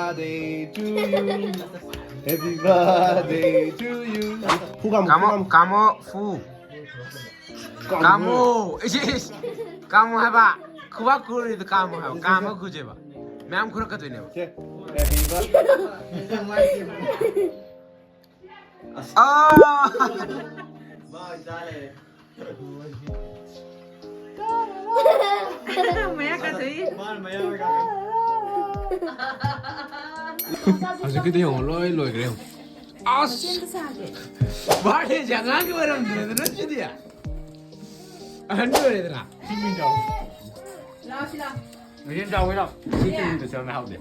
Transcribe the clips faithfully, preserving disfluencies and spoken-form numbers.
Birthday to you. Happy birthday to you. ꯐꯨ ꯀꯥꯃꯣ, ꯐꯨ ꯀꯥꯃꯣ꯫ ꯀꯥꯃꯣ, ꯐꯨ꯫ ꯀꯥꯃꯣ꯫ ꯀꯥꯃꯣ꯫ ꯏꯁ, ꯏꯁ, ꯏꯁ꯫ ꯀꯥꯃꯣ ꯍꯥꯏꯕ꯫ ꯈꯨꯕꯥꯛ ꯈꯨꯔꯤꯗꯣ ꯀꯥꯃꯣ ꯍꯥꯏꯕ꯫ ꯀꯥꯃꯣ ꯈꯨꯖꯦꯕ꯫ ꯃꯌꯥꯝ ꯈꯨꯔꯛꯀꯗꯣꯏꯅꯦꯕ꯫ ꯁꯦ꯫ Happy birthday꯫ ꯑꯁ꯫ ꯑꯥ! ꯃꯥ ꯆꯥ ꯂꯩꯔꯦ꯫ ꯃꯌꯥ ꯀꯥꯊꯣꯛꯏ꯫ ꯃꯥꯅ ꯃꯌꯥ ꯑꯣꯏ ꯀꯥꯊꯣꯛꯏ꯫ ꯍꯧꯖꯤꯛꯀꯤꯗꯤ ꯌꯦꯡꯉꯣ, ꯂꯣꯏ ꯂꯣꯏꯈ꯭ꯔꯦ ꯌꯦꯡꯉꯣ꯫ ꯑꯁ! ꯕꯥꯔꯗꯦꯁꯦ ꯑꯉꯥꯡꯒꯤ ꯑꯣꯏꯔꯝꯗ꯭ꯔꯦꯗꯅ ꯁꯤꯗꯤ꯫ ꯑꯍꯟꯒꯤ ꯑꯣꯏꯔꯦꯗꯅ꯫ ꯁꯤ ꯆꯥꯎꯋꯦ ꯂꯥꯎ꯫ ꯁꯤ ꯇꯤꯟꯗ ꯆꯪꯉꯦ ꯍꯥꯎꯗꯦ꯫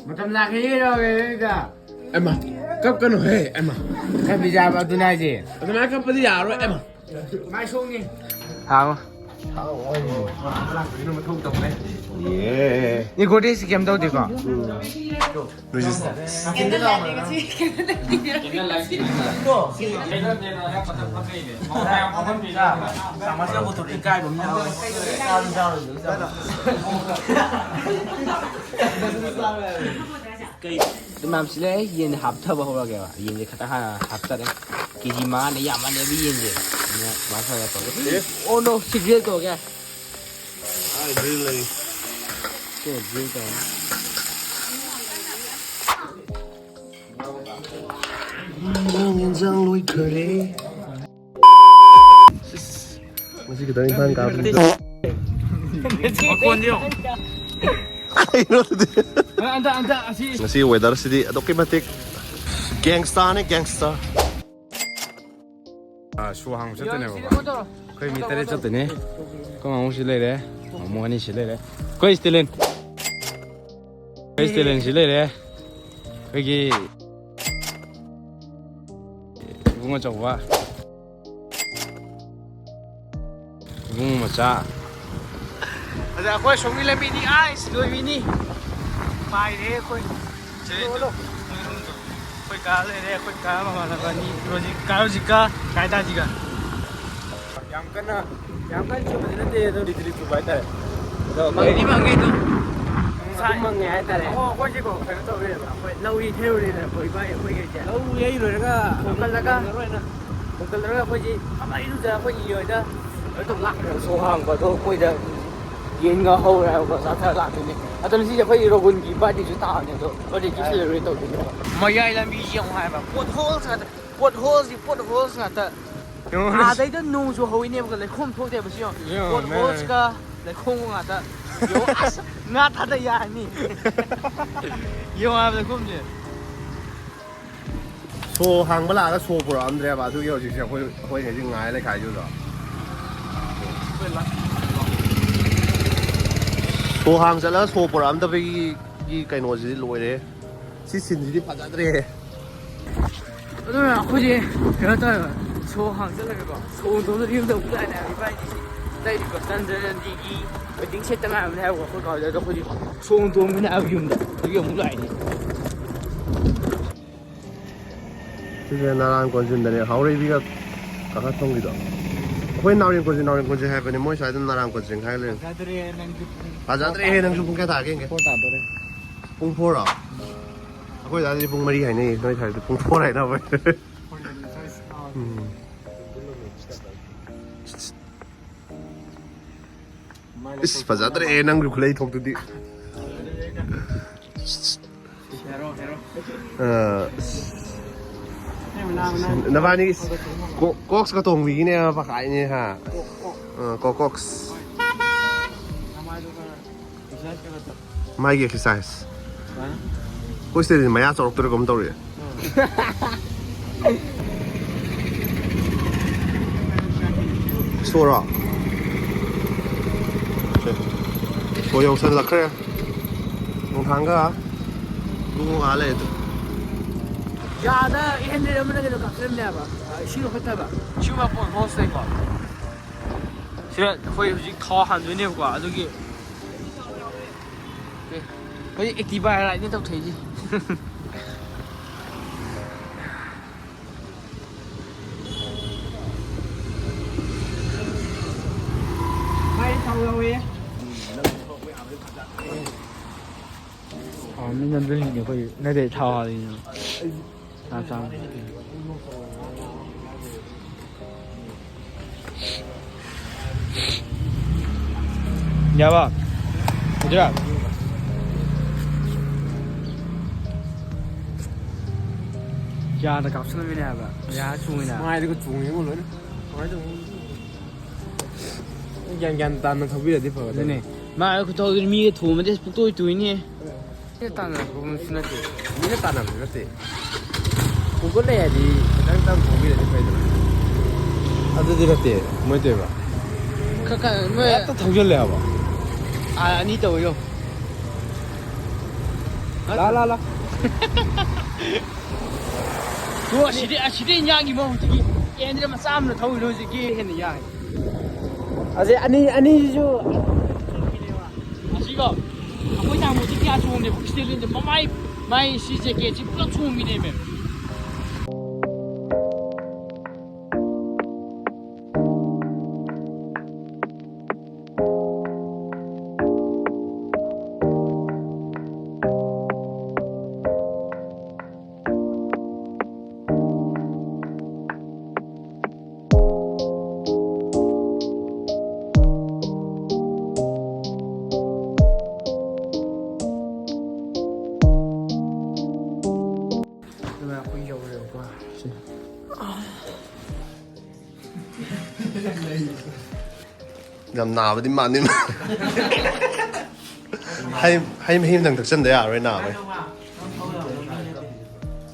ꯃꯇꯝ ꯂꯥꯛꯈꯤꯅꯤ ꯀꯩꯗꯧꯔꯒꯦ ꯅꯪꯒꯤꯗ? ꯑꯦꯃꯥ, ꯀꯞꯀꯅꯨꯍꯦ, ꯑꯦꯃꯥ꯫ ꯀꯞꯄꯤ ꯆꯥꯕ ꯑꯗꯨꯅ ꯍꯥꯏꯁꯦ꯫ ꯑꯗꯨꯃꯥꯏꯅ ꯀꯞꯄꯗꯤ ꯌꯥꯔꯣꯏ, ꯑꯦꯃꯥ꯫ ꯃꯥꯏ ꯁꯣꯛꯅꯤ꯫ ꯍꯥꯎ꯫ ꯌꯦ꯫ ꯅꯤ ꯒꯣꯗꯦꯖ ꯀꯩꯝ ꯇꯧꯗꯦꯀꯣ? ꯎꯝ꯫ ꯔꯦꯖꯤꯁꯇꯔ꯫ ꯆꯥꯃꯁꯅ ꯄꯨꯊꯣꯔꯛꯑꯦ, ꯏꯀꯥꯏꯕ ꯑꯃ ꯌꯥꯎꯋꯦ꯫ ꯑꯗꯨ ꯃꯌꯥꯝꯁꯤ ꯂꯩ, ꯌꯦꯟ ꯍꯥꯞꯊꯕ ꯍꯧꯔꯒꯦꯕ꯫ ꯌꯦꯟꯁꯦ ꯈꯇꯪ ꯍꯥꯟꯅ ꯍꯥꯞꯊꯔꯦ꯫ ꯀꯦ ꯖꯤ ꯃꯉꯥꯅꯦ, ꯌꯥꯝꯃꯟꯂꯦꯕ ꯌꯦꯟꯁꯦ꯫ ꯑꯗꯨꯅ ꯁꯨꯃꯥꯏꯅ ꯈꯔ ꯈꯔ ꯇꯧꯔꯒ, ꯑꯦ꯫ ꯑꯣ ꯅꯣ, ꯁꯤ ꯒ꯭ꯔꯤꯜ ꯇꯧꯔꯒꯦ꯫ ꯑꯥ, ꯒ꯭ꯔꯤꯜ ꯂꯩ꯫ ꯁꯤ ꯒ꯭ꯔꯤꯜ ꯇꯧꯔꯒꯦ꯫ ꯏꯟꯖꯥꯡ, ꯏꯟꯖꯥꯡ ꯂꯣꯏꯈꯔꯦ꯫ ꯁꯤꯁ, ꯉꯁꯤ ꯈꯤꯇꯪ ꯏꯝꯐꯥꯜ ꯀꯥꯕꯁꯤꯗ꯫ ꯃꯈꯣꯟꯗꯤ ꯌꯦꯡꯉꯣ꯫ ꯀꯩꯅꯣ ꯑꯗꯨꯗꯤ? ꯑꯟꯗ, ꯑꯟꯗ, ꯑꯁꯤ꯫ ꯉꯁꯤ ꯋꯦꯗꯔꯁꯤꯗꯤ ꯑꯗꯨꯛꯀꯤ ꯃꯇꯤꯛ ꯒꯦꯡꯁꯇꯥꯔꯅꯤ, ꯒꯦꯡꯁꯇꯥꯔ꯫ ꯑꯥ, ꯁꯣ ꯍꯥꯡꯕ ꯆꯠꯇꯣꯏꯅꯦꯕꯀꯣ꯫ ꯑꯩꯈꯣꯏ ꯃꯤ ꯇꯔꯦꯠ ꯆꯠꯇꯣꯏꯅꯦ꯫ ꯑꯩꯈꯣꯏ ꯃꯥꯃꯣ ꯁꯤ ꯂꯩꯔꯦ, ꯃꯥꯃꯣ ꯑꯅꯤ ꯁꯤ ꯂꯩꯔꯦ꯫ ꯑꯩꯈꯣꯏ ꯁ꯭ꯇꯦꯂꯤꯟ꯫ ꯑꯩꯈꯣꯏ ꯁ꯭ꯇꯦꯂꯤꯟ ꯁꯤ ꯂꯩꯔꯦ꯫ ꯑꯩꯈꯣꯏꯒꯤ ꯏꯕꯨꯡ ꯑꯆꯧꯕ꯫ ꯏꯕꯨꯡ ꯃꯆꯥ꯫ ꯑꯗ ꯑꯩꯈꯣꯏ ꯁꯣꯝꯒꯤ ꯂꯝꯕꯤꯅꯤ, ꯑꯥꯏꯁ, ꯂꯣꯏꯕꯤꯅꯤ꯫ ꯄꯥꯏꯔꯦ ꯑꯩꯈꯣꯏ꯫ ꯆꯦ, ꯆꯠꯂꯣ, ꯆꯠꯂꯣ꯫ ꯑꯩꯈꯣꯏ ꯀꯥ ꯂꯩꯔꯦ, ꯑꯩꯈꯣꯏ ꯀꯥ ꯃꯃꯥꯟꯅꯕꯅꯤ, ꯔꯣꯖꯤ, ꯀꯥ ꯔꯣꯖꯤꯀꯥ, ꯀꯥꯏ ꯇꯥꯁꯤꯒ꯫ ꯌꯥꯝ ꯀꯟꯅ, ꯌꯥꯝ ꯀꯟꯅ ꯆꯨꯕꯗꯤ ꯅꯠꯇꯦ, ꯑꯗꯣ ꯂꯤꯠꯂꯤ ꯂꯤꯠꯂꯤ ꯆꯨꯕ ꯍꯥꯏꯇꯥꯔꯦ꯫ ꯑꯗꯣ ꯃꯪꯗꯤ ꯃꯪꯉꯦ ꯑꯗꯨꯝ꯫ ꯑꯗꯨꯝ ꯃꯪꯉꯦ ꯍꯥꯏꯇꯥꯔꯦ꯫ ꯑꯣ, ꯑꯩꯈꯣꯏꯁꯦꯀꯣ, ꯀꯩꯅꯣ ꯇꯧꯔꯦꯕ, ꯑꯩꯈꯣꯏ ꯂꯧꯔꯤ ꯊꯦꯔꯨꯔꯦꯅ ꯑꯩꯈꯣꯏ ꯏꯕꯥꯏ ꯑꯩꯈꯣꯏꯈꯩꯁꯦ꯫ ꯂꯧ ꯌꯩ ꯂꯣꯏꯔꯒ ꯍꯣꯡꯒꯠꯂꯒ, ꯍꯣꯡꯒꯠꯂꯔꯣꯏꯅ꯫ ꯍꯣꯡꯒꯠꯂꯔꯒ ꯑꯩꯈꯣꯏꯁꯦ ꯑꯃ ꯏꯔꯨꯖ ꯑꯩꯈꯣꯏ ꯏꯔꯣꯏꯗ ꯀꯩꯅꯣ ꯇꯧ ꯂꯥꯛꯈ꯭ꯔꯦꯕ꯫ ꯁꯣ ꯍꯥꯡꯕꯗꯣ ꯑꯩꯈꯣꯏꯗ ꯌꯦꯟꯒ ꯍꯧꯔꯦ ꯍꯥꯏꯕꯀꯣ, ꯆꯥꯊꯔ ꯂꯥꯛꯇꯣꯏꯅꯦ꯫ ꯑꯗꯣ ꯉꯁꯤꯁꯦ ꯑꯩꯈꯣꯏ ꯔꯣꯍꯨꯟꯒꯤ ꯕꯥꯔꯗꯦꯁꯨ ꯇꯥꯕꯅꯦ, ꯑꯗꯣ ꯕꯥꯔꯗꯦ ꯒꯤꯐ ꯁꯦꯂꯦꯕ꯭ꯔꯦꯠ ꯇꯧꯗꯣꯏꯅꯦꯕ꯫ ꯃꯌꯥꯏ ꯂꯝꯕꯤꯁꯤ ꯌꯦꯡꯉꯨ ꯍꯥꯏꯕ, ꯄꯣꯠ ꯍꯣꯜꯁ ꯉꯥꯛꯇ, ꯄꯣꯠ ꯍꯣꯜꯁꯤ ꯄꯣꯠ ꯍꯣꯜꯁ ꯉꯥꯛꯇ꯫ ꯌꯦꯡꯉꯣ, ꯑꯥꯗꯩꯗ ꯅꯣꯡ ꯆꯨꯍꯧꯋꯤꯅꯦꯕꯀꯣ, ꯂꯩꯈꯣꯝ ꯊꯣꯛꯇꯦꯕ ꯁꯤ ꯌꯦꯡꯉꯣ꯫ ꯌꯦꯡꯉꯣ, ꯄꯣꯠ ꯃꯌꯥꯏ ꯍꯣꯜꯁꯀ ꯂꯩꯈꯣꯝꯒ ꯉꯥꯛꯇ꯫ ꯌꯦꯡꯉꯣ, ꯑꯁ, ꯉꯥ ꯊꯥꯗ ꯌꯥꯔꯅꯤ꯫ ꯌꯦꯡꯉꯣ ꯍꯥꯏꯕ ꯂꯩꯈꯣꯝꯁꯦ꯫ ꯁꯣ ꯍꯥꯡꯕ ꯂꯥꯛꯑꯒ ꯁꯣ ꯄꯨꯔꯛꯑꯝꯗ꯭ꯔꯦꯕ, ꯑꯗꯨꯒꯤ ꯍꯧꯖꯤꯛꯁꯦ ꯑꯩꯈꯣꯏ, ꯑꯩꯈꯣꯏ ꯍꯧꯖꯤꯛ ꯉꯥꯏ ꯂꯩꯈꯥꯏꯗꯨꯗꯣ꯫ ꯁꯣ ꯍꯥꯡ ꯆꯠꯂꯒ ꯁꯣ ꯄꯨꯔꯛꯑꯝꯗꯕꯒꯤ, ꯒꯤ ꯀꯩꯅꯣꯁꯤꯗꯤ ꯂꯣꯏꯔꯦ꯫ ꯁꯤ ꯁꯤꯟꯁꯤꯗꯤ ꯐꯖꯗ꯭ꯔꯦꯍꯦ꯫ ꯑꯗꯨꯅ ꯑꯩꯈꯣꯏꯁꯦ ꯀꯩꯅꯣ ꯇꯧꯋꯦꯕ, ꯁꯣ ꯍꯥꯡ ꯆꯠꯂꯒꯀꯣ, ꯁꯣ ꯇꯣꯡꯗ ꯌꯨꯝꯗ ꯑꯃꯨꯛ ꯂꯥꯛꯑꯦ ꯍꯥꯏꯕ ꯏꯕꯥꯅꯤꯁꯦ꯫ ꯂꯩꯔꯤꯕ ꯆꯟꯗ꯭ꯔꯅꯟꯗꯤꯒꯤ ꯋꯦꯗꯤꯡ ꯁꯦꯠꯇ ꯉꯥꯏꯔꯕꯅꯦ ꯍꯥꯏꯕꯀꯣ, ꯑꯩꯈꯣꯏ ꯀꯥꯎꯗ꯫ ꯑꯗꯣ ꯑꯩꯈꯣꯏꯁꯦ ꯁꯣ ꯇꯣꯡꯕꯅꯦ ꯍꯥꯏꯕ ꯌꯨꯝꯗ, ꯑꯗꯨꯒꯤ ꯑꯃꯨꯛ ꯂꯥꯛꯏꯅꯦ꯫ ꯁꯤꯁꯦ ꯅꯥꯔꯥꯡ ꯀꯣꯟꯖꯤꯟꯗꯅꯦ, ꯍꯥꯎꯔꯩꯕꯤꯒ ꯀꯥꯈꯠꯐꯝꯒꯤꯗꯣ꯫ ꯑꯩꯈꯣꯏ ꯅꯥꯎꯔꯦꯝ ꯀꯣꯟꯖꯤꯟ, ꯅꯥꯎꯔꯦꯝ ꯀꯣꯟꯖꯤꯟ ꯍꯥꯏꯕꯅꯦ, ꯃꯣꯏ ꯁ꯭ꯋꯥꯏꯗ ꯅꯥꯔꯥꯡ ꯀꯣꯟꯖꯤꯟ ꯍꯥꯏꯔ ꯂꯩꯔꯦ꯫ ꯐꯖꯗ꯭ꯔꯦꯍꯦ, ꯅꯪꯁꯨ ꯄꯨꯡ ꯀꯌꯥ ꯇꯥꯒꯦ ꯌꯦꯡꯒꯦ? ꯐꯣꯔ ꯇꯥꯗꯣꯔꯦ꯫ ꯄꯨꯡ ꯐꯣꯔꯔꯣ? ꯑꯩꯈꯣꯏ ꯑꯗꯨꯗꯥꯏꯗꯗꯤ ꯄꯨꯡ ꯃꯔꯤ ꯍꯥꯏꯅꯩꯌꯦ, ꯅꯣꯏ ꯁ꯭ꯋꯥꯏꯗꯗꯤ ꯄꯨꯡ ꯐꯣꯔ ꯍꯥꯏꯅꯕ꯫ ꯎꯝ꯫ ꯏꯁ, ꯐꯖꯗ꯭ꯔꯦ ꯅꯪꯒꯤ ꯈꯨꯂꯩ ꯊꯣꯛꯇꯨꯗꯤ꯫ ꯑ, ꯅꯕꯥꯅꯤ ꯀꯣ-, ꯀꯣꯛꯁꯀ ꯇꯣꯡꯕꯤꯒꯤꯅꯦ ꯄꯥꯈꯥꯏꯅꯦ ꯍꯥ꯫ ꯑ, ꯀꯣ-, ꯀꯣꯛꯁ꯫ ꯃꯥꯒꯤ ꯑꯦꯛꯁꯔꯁꯥꯏꯁ꯫ ꯑꯩꯈꯣꯏ ꯁꯤꯗꯗꯤ ꯃꯌꯥ ꯆꯥꯎꯔꯛꯇꯣꯏꯔꯥ ꯀꯩꯅꯣꯝ ꯇꯧꯔꯛꯑꯦ꯫ ꯁꯣꯔꯣ? ꯁꯦ꯫ ꯁꯣ ꯌꯧꯁꯜꯂꯛꯈ꯭ꯔꯦ꯫ ꯅꯣꯡꯊꯥꯡꯒ ꯏꯕꯨꯡꯉꯣ ꯑꯥ ꯂꯩ ꯑꯗꯨ꯫ ꯌꯥꯗ ꯑꯦꯠ ꯍꯟꯗ꯭ꯔꯦꯠ ꯑꯃꯅ ꯀꯩꯅꯣ ꯀꯥꯞꯁꯤꯜꯂꯝꯅꯦ ꯍꯥꯏꯕ, ꯏꯁꯤꯡ ꯂꯧꯈꯠꯇꯕ꯫ ꯁꯤꯒꯨꯝꯕ ꯄꯣꯠ ꯍꯣꯁꯇꯦꯀꯣ꯫ ꯁꯤꯗ ꯑꯩꯈꯣꯏ ꯍꯧꯖꯤꯛ ꯊꯥꯎ ꯍꯥꯟꯗꯣꯏꯅꯦꯕꯀꯣ, ꯑꯗꯨꯒꯤ ꯑꯦ, ꯍꯧꯖꯤꯛ ꯑꯦꯛꯇꯤꯚꯥ ꯔꯥꯏꯗꯅꯦ ꯇꯧꯊꯣꯛꯏꯁꯤ꯫ ꯃꯥꯏ ꯊꯥꯎ ꯌꯥꯎꯋꯦ꯫ ꯃꯤ ꯅꯝꯗꯨꯅꯤꯅꯦ ꯑꯩꯈꯣꯏ ꯅꯠꯇꯦ ꯊꯥꯎ ꯍꯥꯜꯂꯤꯅꯦ꯫ ꯆꯥ ꯆꯥ꯫ ꯌꯥꯕ? ꯑꯗꯨꯔ? ꯌꯥꯗ ꯀꯥꯞꯁꯤꯜꯂꯝꯃꯤꯅꯦ ꯍꯥꯏꯕ꯫ ꯌꯥ ꯆꯣꯡꯉꯤꯅꯦ ꯍꯥꯏꯕ꯫ ꯃꯥꯏꯗꯨꯒ ꯆꯣꯡꯉꯤꯉꯣ ꯂꯣꯏꯅ꯫ ꯀꯃꯥꯏꯅ ꯇꯧꯕꯅꯣ? ꯒ꯭ꯌꯥꯟ, ꯒ꯭ꯌꯥꯟ ꯇꯥꯅ ꯊꯧꯕꯤꯔꯗꯤ ꯐꯒꯗꯕꯅꯤ꯫ ꯑꯗꯨꯅꯦ꯫ ꯃꯥ ꯈꯨꯊꯧꯗꯨꯗꯤ ꯃꯤꯒ ꯊꯣꯝꯃꯗꯤ ꯄꯨꯡꯇꯣꯏ ꯇꯣꯏꯅꯦ꯫ ꯃꯤꯅ ꯇꯥꯟꯅꯔꯛꯄ ꯃꯤꯁꯨ ꯅꯠꯇꯦ꯫ ꯃꯤꯅ ꯇꯥꯟꯅꯕꯁꯨ ꯅꯠꯇꯦ꯫ ꯄꯨꯡꯀꯣꯠ ꯂꯩ ꯍꯥꯏꯗꯤ ꯈꯤꯇꯪ ꯇꯞꯅ ꯊꯧꯕꯤꯔꯗꯤ ꯐꯩꯗꯅ꯫ ꯑꯗꯨꯗꯤ ꯅꯠꯇꯦ ꯃꯣꯏ ꯇꯧꯔꯤꯕ꯫ ꯈꯔ ꯈꯔ ꯃꯣꯏ ꯍꯦꯛꯇ ꯊꯧꯖꯤꯜꯂꯦ ꯍꯥꯏꯕ꯫ ꯑꯥ, ꯑꯅꯤ ꯇꯧꯋꯦ ꯌꯣ꯫ ꯂꯥ, ꯂꯥ, ꯂꯥ꯫ ꯑꯣ, ꯑꯁꯤꯗꯤ, ꯑꯁꯤꯗꯤ ꯌꯥꯡꯉꯤ ꯃꯍꯨꯠꯇꯒꯤ ꯑꯦꯟꯗ꯭ꯔ ꯃꯆꯥ ꯑꯃꯅ ꯊꯧꯔꯤꯅꯣ ꯍꯧꯖꯤꯛꯀꯤ ꯍꯦꯟꯅ ꯌꯥꯡꯉꯤ꯫ ꯑꯁꯤ ꯑꯅꯤ, ꯑꯅꯤꯁꯤꯁꯨ꯫ ꯑꯁꯤꯀꯣ, ꯑꯩꯈꯣꯏ ꯇꯥꯃꯣꯁꯤ ꯀꯌꯥ ꯆꯣꯡꯗꯦꯕ, ꯏꯁꯇꯦꯂꯤꯟꯁꯦ ꯃꯃꯥꯏ, ꯃꯥꯏ ꯁꯤ ꯖꯦꯀꯦꯠꯁꯤ ꯄꯨꯂꯞ ꯆꯣꯡꯕꯤꯅꯦꯃꯦ꯫ ꯑꯗꯨꯅ ꯑꯩꯈꯣꯏ ꯌꯧꯔꯦꯕꯀꯣ꯫ ꯁꯤ꯫ ꯌꯥꯝ ꯅꯥꯕꯗꯤ ꯃꯥꯟꯅꯤ꯫ ꯍꯩ, ꯍꯩ ꯃꯍꯤ ꯑꯝꯇꯪ ꯊꯛꯆꯟꯗ ꯌꯥꯔꯔꯣꯏ ꯅꯥꯕꯩ꯫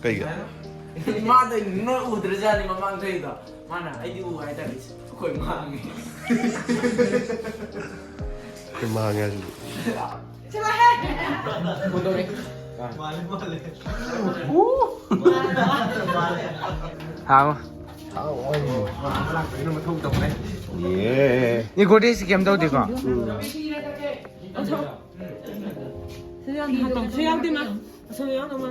ꯀꯩꯒꯤ? ꯃꯥꯗ ꯅꯣꯏ ꯎꯗ꯭ꯔꯖꯥꯠꯅꯤ ꯃꯃꯥꯡ ꯊꯣꯛꯏꯗꯣ꯫ ꯃꯥꯅ ꯑꯩꯗꯤ ꯎ ꯍꯥꯏꯇꯥꯔꯦ꯫ ꯑꯩꯈꯣꯏ ꯃꯥꯡꯉꯦ꯫ ꯑꯩꯈꯣꯏ ꯃꯥꯡꯉꯦ ꯍꯥꯏꯁꯤꯗꯤ꯫ ꯆꯠꯂꯣꯍꯦ꯫ ꯍꯥꯎ꯫ ꯌꯦ꯫ ꯅꯤ ꯒꯣꯗꯦꯁ ꯀꯩꯝ ꯇꯧꯗꯦꯀꯣ? ꯁꯤ ꯌꯥꯎꯗꯦ, ꯃꯥ꯫ ꯑꯁꯣꯝ ꯌꯥꯎꯅꯣ, ꯃꯥ꯫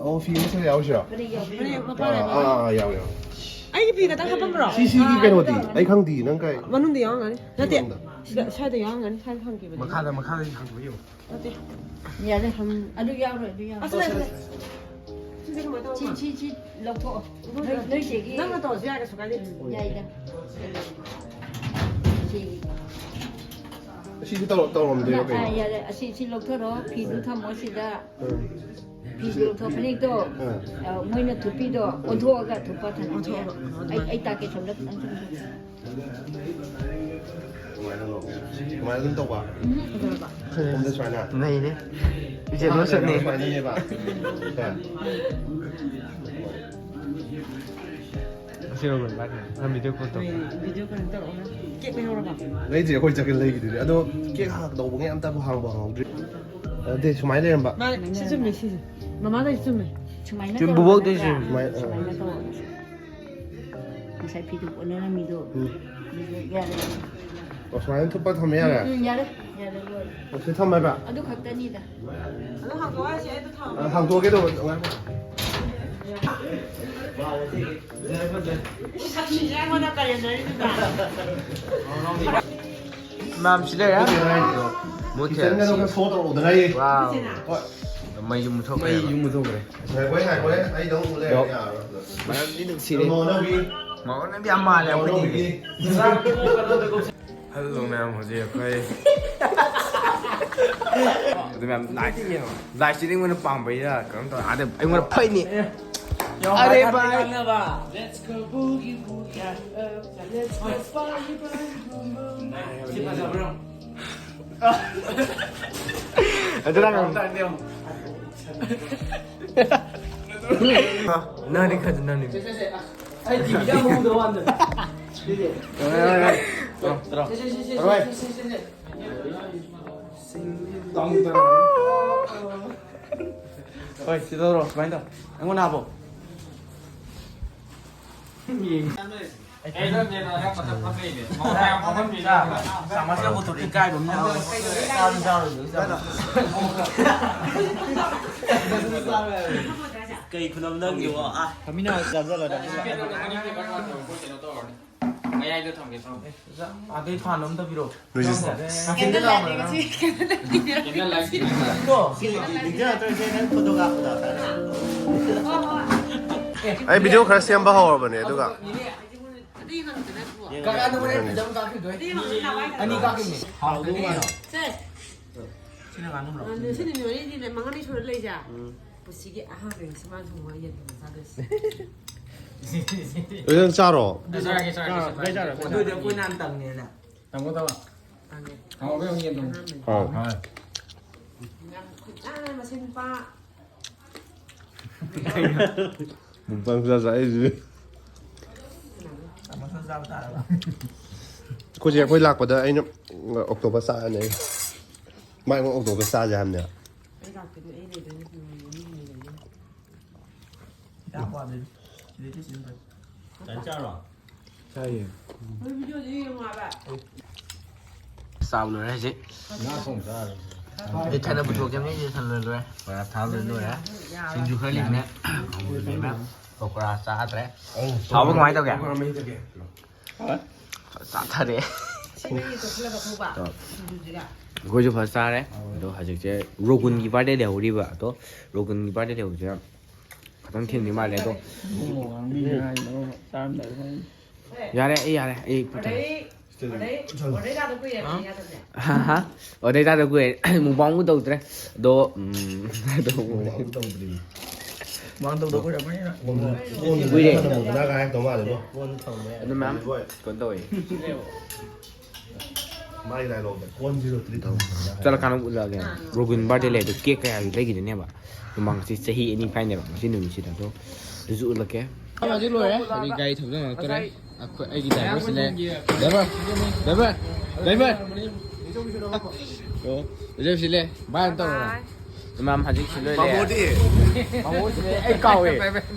ꯑꯣ, ꯐꯤ ꯑꯃꯁꯨ ꯌꯥꯎꯁꯤꯔꯣ? ꯃꯅꯦ, ꯃꯄꯥꯟ ꯑꯥ, ꯂꯩꯕ꯫ ꯑꯥ, ꯑꯥ, ꯌꯥꯎ, ꯌꯥꯎ꯫ ꯑꯩꯒꯤ ꯐꯤ ꯈꯛꯇꯪ ꯍꯥꯞꯄꯝꯕ꯭ꯔꯣ? ꯁꯤ, ꯁꯤꯒꯤ ꯀꯩꯅꯣꯗꯤ ꯑꯩ ꯈꯪꯗꯦ, ꯅꯪ ꯀꯥꯏ? ꯃꯅꯨꯡꯗ ꯌꯥꯎꯔꯝꯒꯅꯤ꯫ ꯅꯠꯇꯦ꯫ ꯃꯅꯨꯡꯗ꯫ ꯁꯤꯗ, ꯁ꯭ꯋꯥꯏꯗ ꯌꯥꯎꯔꯝꯒꯅꯤ, ꯁ꯭ꯋꯥꯏꯗ ꯍꯪꯈꯤꯕꯅꯦ꯫ ꯃꯈꯥꯗ, ꯃꯈꯥꯗ ꯍꯪꯕꯤꯌꯨ꯫ ꯅꯠꯇꯦ꯫ ꯌꯥꯔꯦ꯫ ꯎꯝ, ꯑꯗꯨ ꯌꯥꯎꯔꯣꯏ, ꯑꯗꯨ ꯌꯥꯎꯔꯣꯏ꯫ ꯑꯁ, ꯂꯩ, ꯂꯩ꯫ ꯁꯤꯁꯦ ꯀꯃꯥꯏꯅ ꯇꯧꯕ? ꯁꯤ, ꯁꯤ, ꯁꯤ ꯂꯧꯊꯣꯛꯑꯣ꯫ ꯅꯣꯏ, ꯅꯣꯏ ꯆꯦꯒꯤ꯫ ꯅꯪꯅ ꯇꯧꯔꯁꯨ ꯌꯥꯏ, ꯀꯩꯁꯨ ꯀꯥꯏꯗꯦ꯫ ꯎꯝ, ꯌꯥꯏꯗ꯫ ꯁꯤ꯫ ꯁꯤꯗꯤ ꯇꯧꯔ-, ꯇꯧꯔꯝꯗꯦꯕ ꯅ-, ꯀꯩꯅꯣ? ꯑꯥ, ꯌꯥꯔꯦ꯫ ꯑꯁꯤ, ꯁꯤ ꯂꯧꯊꯣꯔꯣ꯫ ꯐꯤꯗꯨ ꯊꯝꯃꯣ ꯁꯤꯗ꯫ ꯎꯝ꯫ ꯐꯤꯗꯣ, ꯐꯅꯦꯛꯇꯣ, ꯑꯥ꯫ ꯑ, ꯃꯣꯏꯅ ꯊꯨꯞꯄꯤꯗꯣ ꯑꯣꯟꯊꯣꯛꯑꯒ ꯊꯨꯞꯄ ꯊꯝꯃꯣ꯫ ꯑꯣꯟꯊꯣꯛꯑꯒ, ꯑꯗꯨꯃꯥꯏꯅ꯫ ꯑꯩ, ꯑꯩ ꯇꯥꯛꯀꯦ, ꯁꯣꯝꯗ ꯈꯤꯇꯪ ꯆꯪꯉꯛꯑꯣ꯫ ꯀꯃꯥꯏꯅ ꯇꯧꯒꯦ? ꯀꯃꯥꯏꯅ ꯑꯗꯨꯝ ꯇꯧꯕ? ꯎꯝ, ꯀꯩꯗꯧꯔꯕ? ꯁꯣꯝꯗ ꯁꯨꯃꯥꯏꯅ? ꯅꯩꯔꯦ꯫ ꯏꯆꯦ ꯂꯣꯏ ꯁꯨꯠꯅꯤ꯫ ꯁꯨꯃꯥꯏꯅ ꯌꯦꯡꯉꯦꯕ꯫ ꯁꯦ꯫ ꯑꯁꯤ ꯔꯣꯕꯤꯟ ꯚꯥꯏ, ꯅꯪ video call ꯇꯧ꯫ ꯍꯣꯏ, video call ꯇꯧꯔꯛꯑꯣ ꯅꯪ꯫ Cake ꯂꯩꯍꯧꯔꯕ? ꯂꯩꯗ꯭ꯔꯤ, ꯑꯩꯈꯣꯏ ꯆꯠꯀꯦ ꯂꯩꯈꯤꯗꯣꯏꯅꯦ꯫ ꯑꯗꯣ cake ꯍꯥꯟꯅ ꯇꯧꯕꯉꯩ ꯑꯝꯇꯕꯨ ꯍꯥꯡꯕ ꯍꯥꯡꯍꯧꯗ꯭ꯔꯤ꯫ ꯑꯗꯨꯗꯤ ꯁꯨꯃꯥꯏꯅ ꯂꯩꯔꯝꯕ꯫ ꯃꯥꯅꯦ, ꯁꯤ ꯆꯨꯝꯃꯦ, ꯁꯤꯁꯦ꯫ ꯃꯃꯥꯗꯩ ꯆꯨꯝꯃꯦ꯫ ꯁꯨꯃꯥꯏꯅ ꯆꯨꯝ, ꯇꯧꯔꯣ ꯕꯨꯕꯣꯛꯇꯩ ꯅꯠꯇ꯭ꯔꯥ? ꯆꯨꯝ꯫ ꯁꯨꯃꯥꯏꯅ, ꯑꯥ꯫ ꯁꯨꯃꯥꯏꯅ ꯇꯧꯔꯣ꯫ ꯉꯁꯥꯏ ꯐꯤꯗꯨ ꯑꯣꯟꯅꯔꯝꯃꯤꯗꯣ꯫ ꯎꯝ꯫ ꯑꯗꯨꯗ ꯌꯥꯔꯦ꯫ ꯑꯣ, ꯁꯨꯃꯥꯏꯅ ꯊꯨꯞꯄ ꯊꯝꯕ ꯌꯥꯔꯦ? ꯎꯝ, ꯌꯥꯔꯦ꯫ ꯌꯥꯔꯦ, ꯂꯣꯏꯔꯦ꯫ ꯑꯣ, ꯁꯤ ꯊꯝꯃꯦꯕ? ꯑꯗꯨ ꯈꯛꯇꯅꯤꯗ꯫ ꯑꯗꯨ ꯍꯥꯡꯗꯣꯛꯑꯣ ꯍꯥꯏꯁꯦ, ꯑꯩ ꯑꯗꯨ ꯊꯝꯃꯦ꯫ ꯑ, ꯍꯥꯡꯗꯣꯛꯑꯒꯦ ꯇꯧꯕ, ꯉꯥꯏꯈꯣ꯫ ꯁꯛꯁꯤꯁꯦ ꯑꯩꯉꯣꯟꯗ ꯀꯔꯦꯝꯅꯔꯤꯗꯨꯗ꯫ ꯃꯌꯥꯝ ꯁꯤ ꯂꯩꯔꯦ꯫ ꯀꯤꯠꯆꯟꯒꯗꯣ ꯈꯔ show ꯇꯧꯔꯛꯎꯗꯅ, ꯑꯩ꯫ Wow꯫ ꯍꯣꯏ꯫ ꯃꯩꯁꯨ ꯃꯨꯠꯊꯣꯛꯈ꯭ꯔꯦꯕ꯫ ꯃꯩꯁꯨ ꯃꯨꯠꯊꯣꯛꯈ꯭ꯔꯦ꯫ ꯉꯥꯏꯈꯣꯍꯦ, ꯉꯥꯏꯈꯣꯍꯦ, ꯑꯩ ꯅꯪ ꯎ ꯂꯩꯔꯦ, ꯌꯣ꯫ ꯌꯥꯔꯔꯣꯏ꯫ ꯃꯅꯝꯗꯤ ꯅꯨꯡꯁꯤꯔꯦ꯫ ꯀꯩꯅꯣ, ꯅꯪꯒꯤ ꯃꯅꯝꯗꯤ ꯌꯥꯝ ꯃꯥꯜꯂꯦ ꯑꯩꯈꯣꯏꯅꯤꯒꯤ꯫ ꯀꯩꯅꯣꯒꯤ꯫ Hello ꯃꯌꯥꯝ, ꯍꯧꯖꯤꯛ ꯑꯩꯈꯣꯏ ꯑꯗꯨ ꯃꯌꯥꯝ live, live streaming ꯑꯣꯏꯅ ꯄꯥꯝꯕꯩꯔꯥ ꯀꯩꯅꯣꯝ ꯇꯧꯔꯦ꯫ ꯑꯗ ꯑꯩꯉꯣꯟꯗ ꯐꯩꯅꯤ꯫ ꯑꯔꯦ ꯚꯥꯏ꯫ Let's go boogie woogie. Let's go boogie woogie. ꯁꯤ ꯐꯖꯕ꯭ꯔꯣ? ꯑꯗꯨ ꯅꯪ ꯅꯪꯗꯤ ꯈꯖ ꯅꯪꯗꯤ꯫ ꯁꯦ, ꯁꯦ, ꯁꯦ, ꯑꯁ, ꯑꯩ ꯇꯤꯚꯤꯗ ꯑꯃꯨꯛ ꯎꯗꯕ ꯋꯥꯅꯤꯗ꯫ ꯁꯤꯗꯤ꯫ ꯇꯧꯔꯣ, ꯇꯧꯔꯣ, ꯇꯧꯔꯣ꯫ ꯁꯦ, ꯁꯦ, ꯁꯦ, ꯁꯦ, ꯇꯧꯔꯣ꯫ ꯁꯦ, ꯁꯦ, ꯁꯦ, ꯁꯦ꯫ ꯍꯣꯏ, ꯁꯤ ꯇꯧꯔꯣ, ꯁꯨꯃꯥꯏꯅ ꯇꯧ꯫ ꯑꯩꯉꯣꯟꯗ ꯍꯥꯞꯄꯣ꯫ ꯌꯦꯡ꯫ ꯀꯩ ꯈꯨꯅꯝ ꯅꯪꯒꯤꯕꯣ? ꯑꯥ꯫ ꯐꯝꯃꯤꯟꯅ ꯆꯥꯖꯜꯂꯣ꯫ ꯃꯌꯥꯏꯗ ꯊꯝꯒꯦ ꯊꯝꯒꯦ꯫ ꯑꯗꯩ ꯐꯥꯟ ꯑꯝꯇ ꯄꯤꯔꯛꯑꯣ꯫ ꯅꯣꯏꯁꯦ candle light candle light candle light. ꯅꯤꯡꯊꯤꯔꯛꯇꯣꯏꯁꯦ ꯅꯪ ꯐꯣꯇꯣ ꯀꯥꯞꯄꯗ ꯍꯥꯏꯇꯥꯔꯦ꯫ ꯑꯩ ꯚꯤꯗꯤꯑꯣ ꯈꯔ ꯁꯦꯝꯕ ꯍꯧꯔꯕꯅꯦ ꯑꯗꯨꯒ꯫ ꯀꯀꯥꯗ ꯍꯣꯔꯦꯟ ꯐꯖꯅ ꯀꯥꯞꯈꯤꯗꯣꯏ꯫ ꯑꯅꯤ ꯀꯥꯞꯈꯤꯅꯦ꯫ ꯁꯦ꯫ ꯁꯤꯅ ꯉꯥꯅꯨꯔꯣ? ꯁꯤ ꯅꯨꯃꯤꯠ ꯃꯔꯤꯅꯤ ꯃꯉꯥꯅꯤ ꯁꯨꯔ ꯂꯩꯖꯥ꯫ ꯄꯨꯟꯁꯤꯒꯤ ꯑꯍꯥꯟꯕꯅꯤ ꯁꯤ ꯃꯥ ꯊꯣꯡꯕ ꯌꯦꯟ ꯊꯣꯡꯕ ꯆꯥꯗꯣꯏꯁꯦ꯫ ꯅꯪ ꯆꯥꯔꯣ꯫ ꯆꯥꯔꯒꯦ ꯆꯥꯔꯒꯦ ꯆꯥꯔꯒꯦ꯫ ꯑꯗꯨꯗꯤ ꯑꯩꯈꯣꯏ ꯅꯍꯥꯟ ꯇꯪꯉꯦꯅ꯫ ꯇꯥꯃꯣ ꯇꯥꯃꯣ꯫ ꯇꯥꯡꯉꯦ꯫ ꯍꯥꯎꯕ꯭ꯔꯥ ꯌꯦꯡꯉꯣ ꯌꯦꯟ ꯊꯣꯡꯕ꯫ ꯑꯍꯥꯟꯕꯅꯤ꯫ ꯑꯥꯎ꯫ ꯍꯣꯏ꯫ ꯌꯥꯝ ꯈꯨꯠ ꯅꯥꯟꯅ ꯃꯁꯤ ꯅꯨꯄꯥ꯫ ꯃꯨꯛꯕꯥꯡ ꯆꯥ ꯆꯥ ꯑꯩꯁꯨ꯫ ꯇꯥꯃꯣꯁꯨ ꯆꯥꯕ ꯇꯥꯔꯕ꯫ ꯑꯩꯈꯣꯏꯁꯦ ꯑꯩꯈꯣꯏ ꯂꯥꯛꯄꯗ ꯑꯩꯅ ꯑꯣꯛꯇꯣꯄꯁ ꯆꯥꯔꯅꯤ ꯑꯩ꯫ ꯃꯥ ꯑꯩꯉꯣꯟꯗ ꯑꯣꯛꯇꯣꯄꯁ ꯆꯥꯁꯦ ꯍꯥꯏꯕꯅꯦ꯫ ꯑꯩ ꯂꯥꯛꯇꯣꯏꯅꯦ ꯑꯩ ꯂꯩꯗꯣꯏꯅꯦ ꯅꯨꯃꯤꯠ ꯅꯤꯅꯤ ꯂꯩꯗꯣꯏꯅꯦ꯫ ꯆꯥꯛ ꯄꯥꯝꯗꯦ꯫ ꯁꯤꯗꯩ ꯁꯤꯖꯤꯟꯅꯗ꯭ꯔꯦ꯫ ꯇꯟ ꯆꯥꯔꯣ? ꯆꯥꯏꯌꯦ꯫ ꯍꯣꯏ ꯚꯤꯗꯤꯑꯣꯗꯤ ꯌꯦꯡꯉꯣ ꯍꯥꯏꯕ꯫ ꯆꯥꯕ ꯂꯣꯏꯔꯦ ꯍꯧꯖꯤꯛ꯫ ꯉꯥ ꯊꯣꯡ ꯆꯥꯔꯣ꯫ ꯑꯩ ꯊꯥꯏꯅ ꯄꯨꯊꯣꯛꯈꯤꯕꯅꯦ ꯑꯩꯁꯦ ꯊꯜꯂ ꯂꯣꯏꯔꯦ꯫ ꯄꯔꯥ ꯊꯥꯕ ꯂꯣꯏꯔꯦ꯫ ꯁꯤꯡꯖꯨ ꯈꯔ ꯂꯩꯕꯅꯦ꯫ ꯄꯀꯣꯔꯥ ꯆꯥꯗ꯭ꯔꯦ꯫ ꯍꯥꯎꯕ ꯀꯃꯥꯏꯅ ꯇꯧꯒꯦ? ꯆꯥꯊꯔꯦ꯫ ꯁꯤ ꯃꯍꯤ ꯇꯣꯠꯁꯤꯜꯂꯒ ꯊꯧꯕ ꯁꯤꯡꯖꯨꯁꯤꯒ꯫ ꯑꯩꯈꯣꯏꯁꯨ ꯐꯖ ꯆꯥꯔꯦ꯫ ꯑꯗꯣ ꯍꯧꯖꯤꯛꯁꯦ ꯔꯣꯒꯨꯟꯒꯤ ꯕꯥꯔꯗꯦ ꯂꯩꯍꯧꯔꯤꯕ꯫ ꯑꯗꯣ ꯔꯣꯒꯨꯟꯒꯤ ꯕꯥꯔꯗꯦ ꯂꯩꯍꯧꯕꯁꯤꯅ ꯈꯤꯇꯪ ꯊꯦꯡꯗꯤ ꯃꯥꯜꯂꯦ ꯑꯗꯣ꯫ ꯌꯥꯔꯦ ꯑꯩ ꯌꯥꯔꯦ ꯑꯩ ꯄꯨꯊꯔꯦ꯫ ꯑꯣꯗꯩ ꯑꯣꯗꯩ ꯑꯣꯗꯩ ꯆꯥꯗ ꯀꯨꯏꯔꯦ ꯍꯥꯏꯕꯅꯤ ꯅꯠꯇ꯭ꯔꯅꯦ? ꯍꯥ ꯍꯥ꯫ ꯑꯣꯗꯩ ꯆꯥꯗ ꯀꯨꯏꯔꯦ꯫ ꯃꯨꯛꯕꯥꯡꯕꯨ ꯇꯧꯗ꯭ꯔꯦ꯫ ꯑꯗꯣ ꯎꯝ꯫ ꯑꯗꯣ ꯃꯥꯡ ꯇꯧꯗ ꯀꯨꯏꯔꯕꯅꯤꯅ꯫ ꯀꯨꯏꯔꯦ꯫ ꯅꯪ ꯍꯥꯏꯔꯛꯇꯧ ꯃꯥꯜꯂꯦꯕꯣ꯫ ꯑꯗꯨ ꯃꯌꯥꯝ ꯀꯩꯅꯣ ꯇꯧꯋꯦ꯫ ꯃꯥꯒꯤ ꯗꯥꯏꯂꯣꯛꯇ ꯀꯣꯟ ꯖꯤꯔꯣ ꯊ꯭ꯔꯤ ꯊꯥꯎ꯫ ꯆꯠꯂꯀꯥꯟꯗ ꯑꯃꯨꯛ ꯎꯠꯂꯛꯑꯒꯦ꯫ ꯔꯣꯒꯨꯟ ꯕꯥꯔꯗꯦ ꯂꯩ ꯑꯗꯨ ꯀꯦꯛ ꯀꯌꯥꯒꯤ ꯂꯩꯈꯤꯗꯣꯏꯅꯦꯕ꯫ ꯃꯃꯥꯡꯁꯤ ꯆꯍꯤ ꯑꯅꯤ ꯐꯥꯏꯅꯦꯕ ꯉꯁꯤ ꯅꯨꯃꯤꯠꯁꯤꯗ ꯑꯗꯣ ꯑꯗꯨꯁꯨ ꯎꯠꯂꯛꯀꯦ꯫ ꯍꯧꯖꯤꯛ ꯂꯣꯏꯔꯦ꯫ ꯍꯧꯖꯤꯛ ꯒꯥꯔꯤ ꯊꯧꯖꯤꯟꯂꯛꯇꯣꯔꯦ꯫ ꯑꯩꯈꯣꯏ ꯑꯩꯒꯤ ꯗ꯭ꯔꯥꯏꯚꯔꯁꯤ ꯂꯩ꯫ ꯗ꯭ꯔꯥꯏꯚꯔ! ꯗ꯭ꯔꯥꯏꯚꯔ! ꯗ꯭ꯔꯥꯏꯚꯔ! ꯑꯣ, ꯗ꯭ꯔꯥꯏꯚꯔꯁꯤ ꯂꯩ꯫ ꯚꯥꯏ ꯑꯝꯇ ꯇꯧꯔꯣ꯫ ꯏꯃꯥꯝ ꯍꯧꯖꯤꯛ ꯁꯤ ꯂꯣꯏ ꯂꯩꯔꯦ꯫ ꯃꯥꯃꯣꯗꯤ? ꯃꯥꯃꯣꯁꯤ ꯂꯩ꯫ ꯑꯩ ꯀꯥꯎꯋꯦ꯫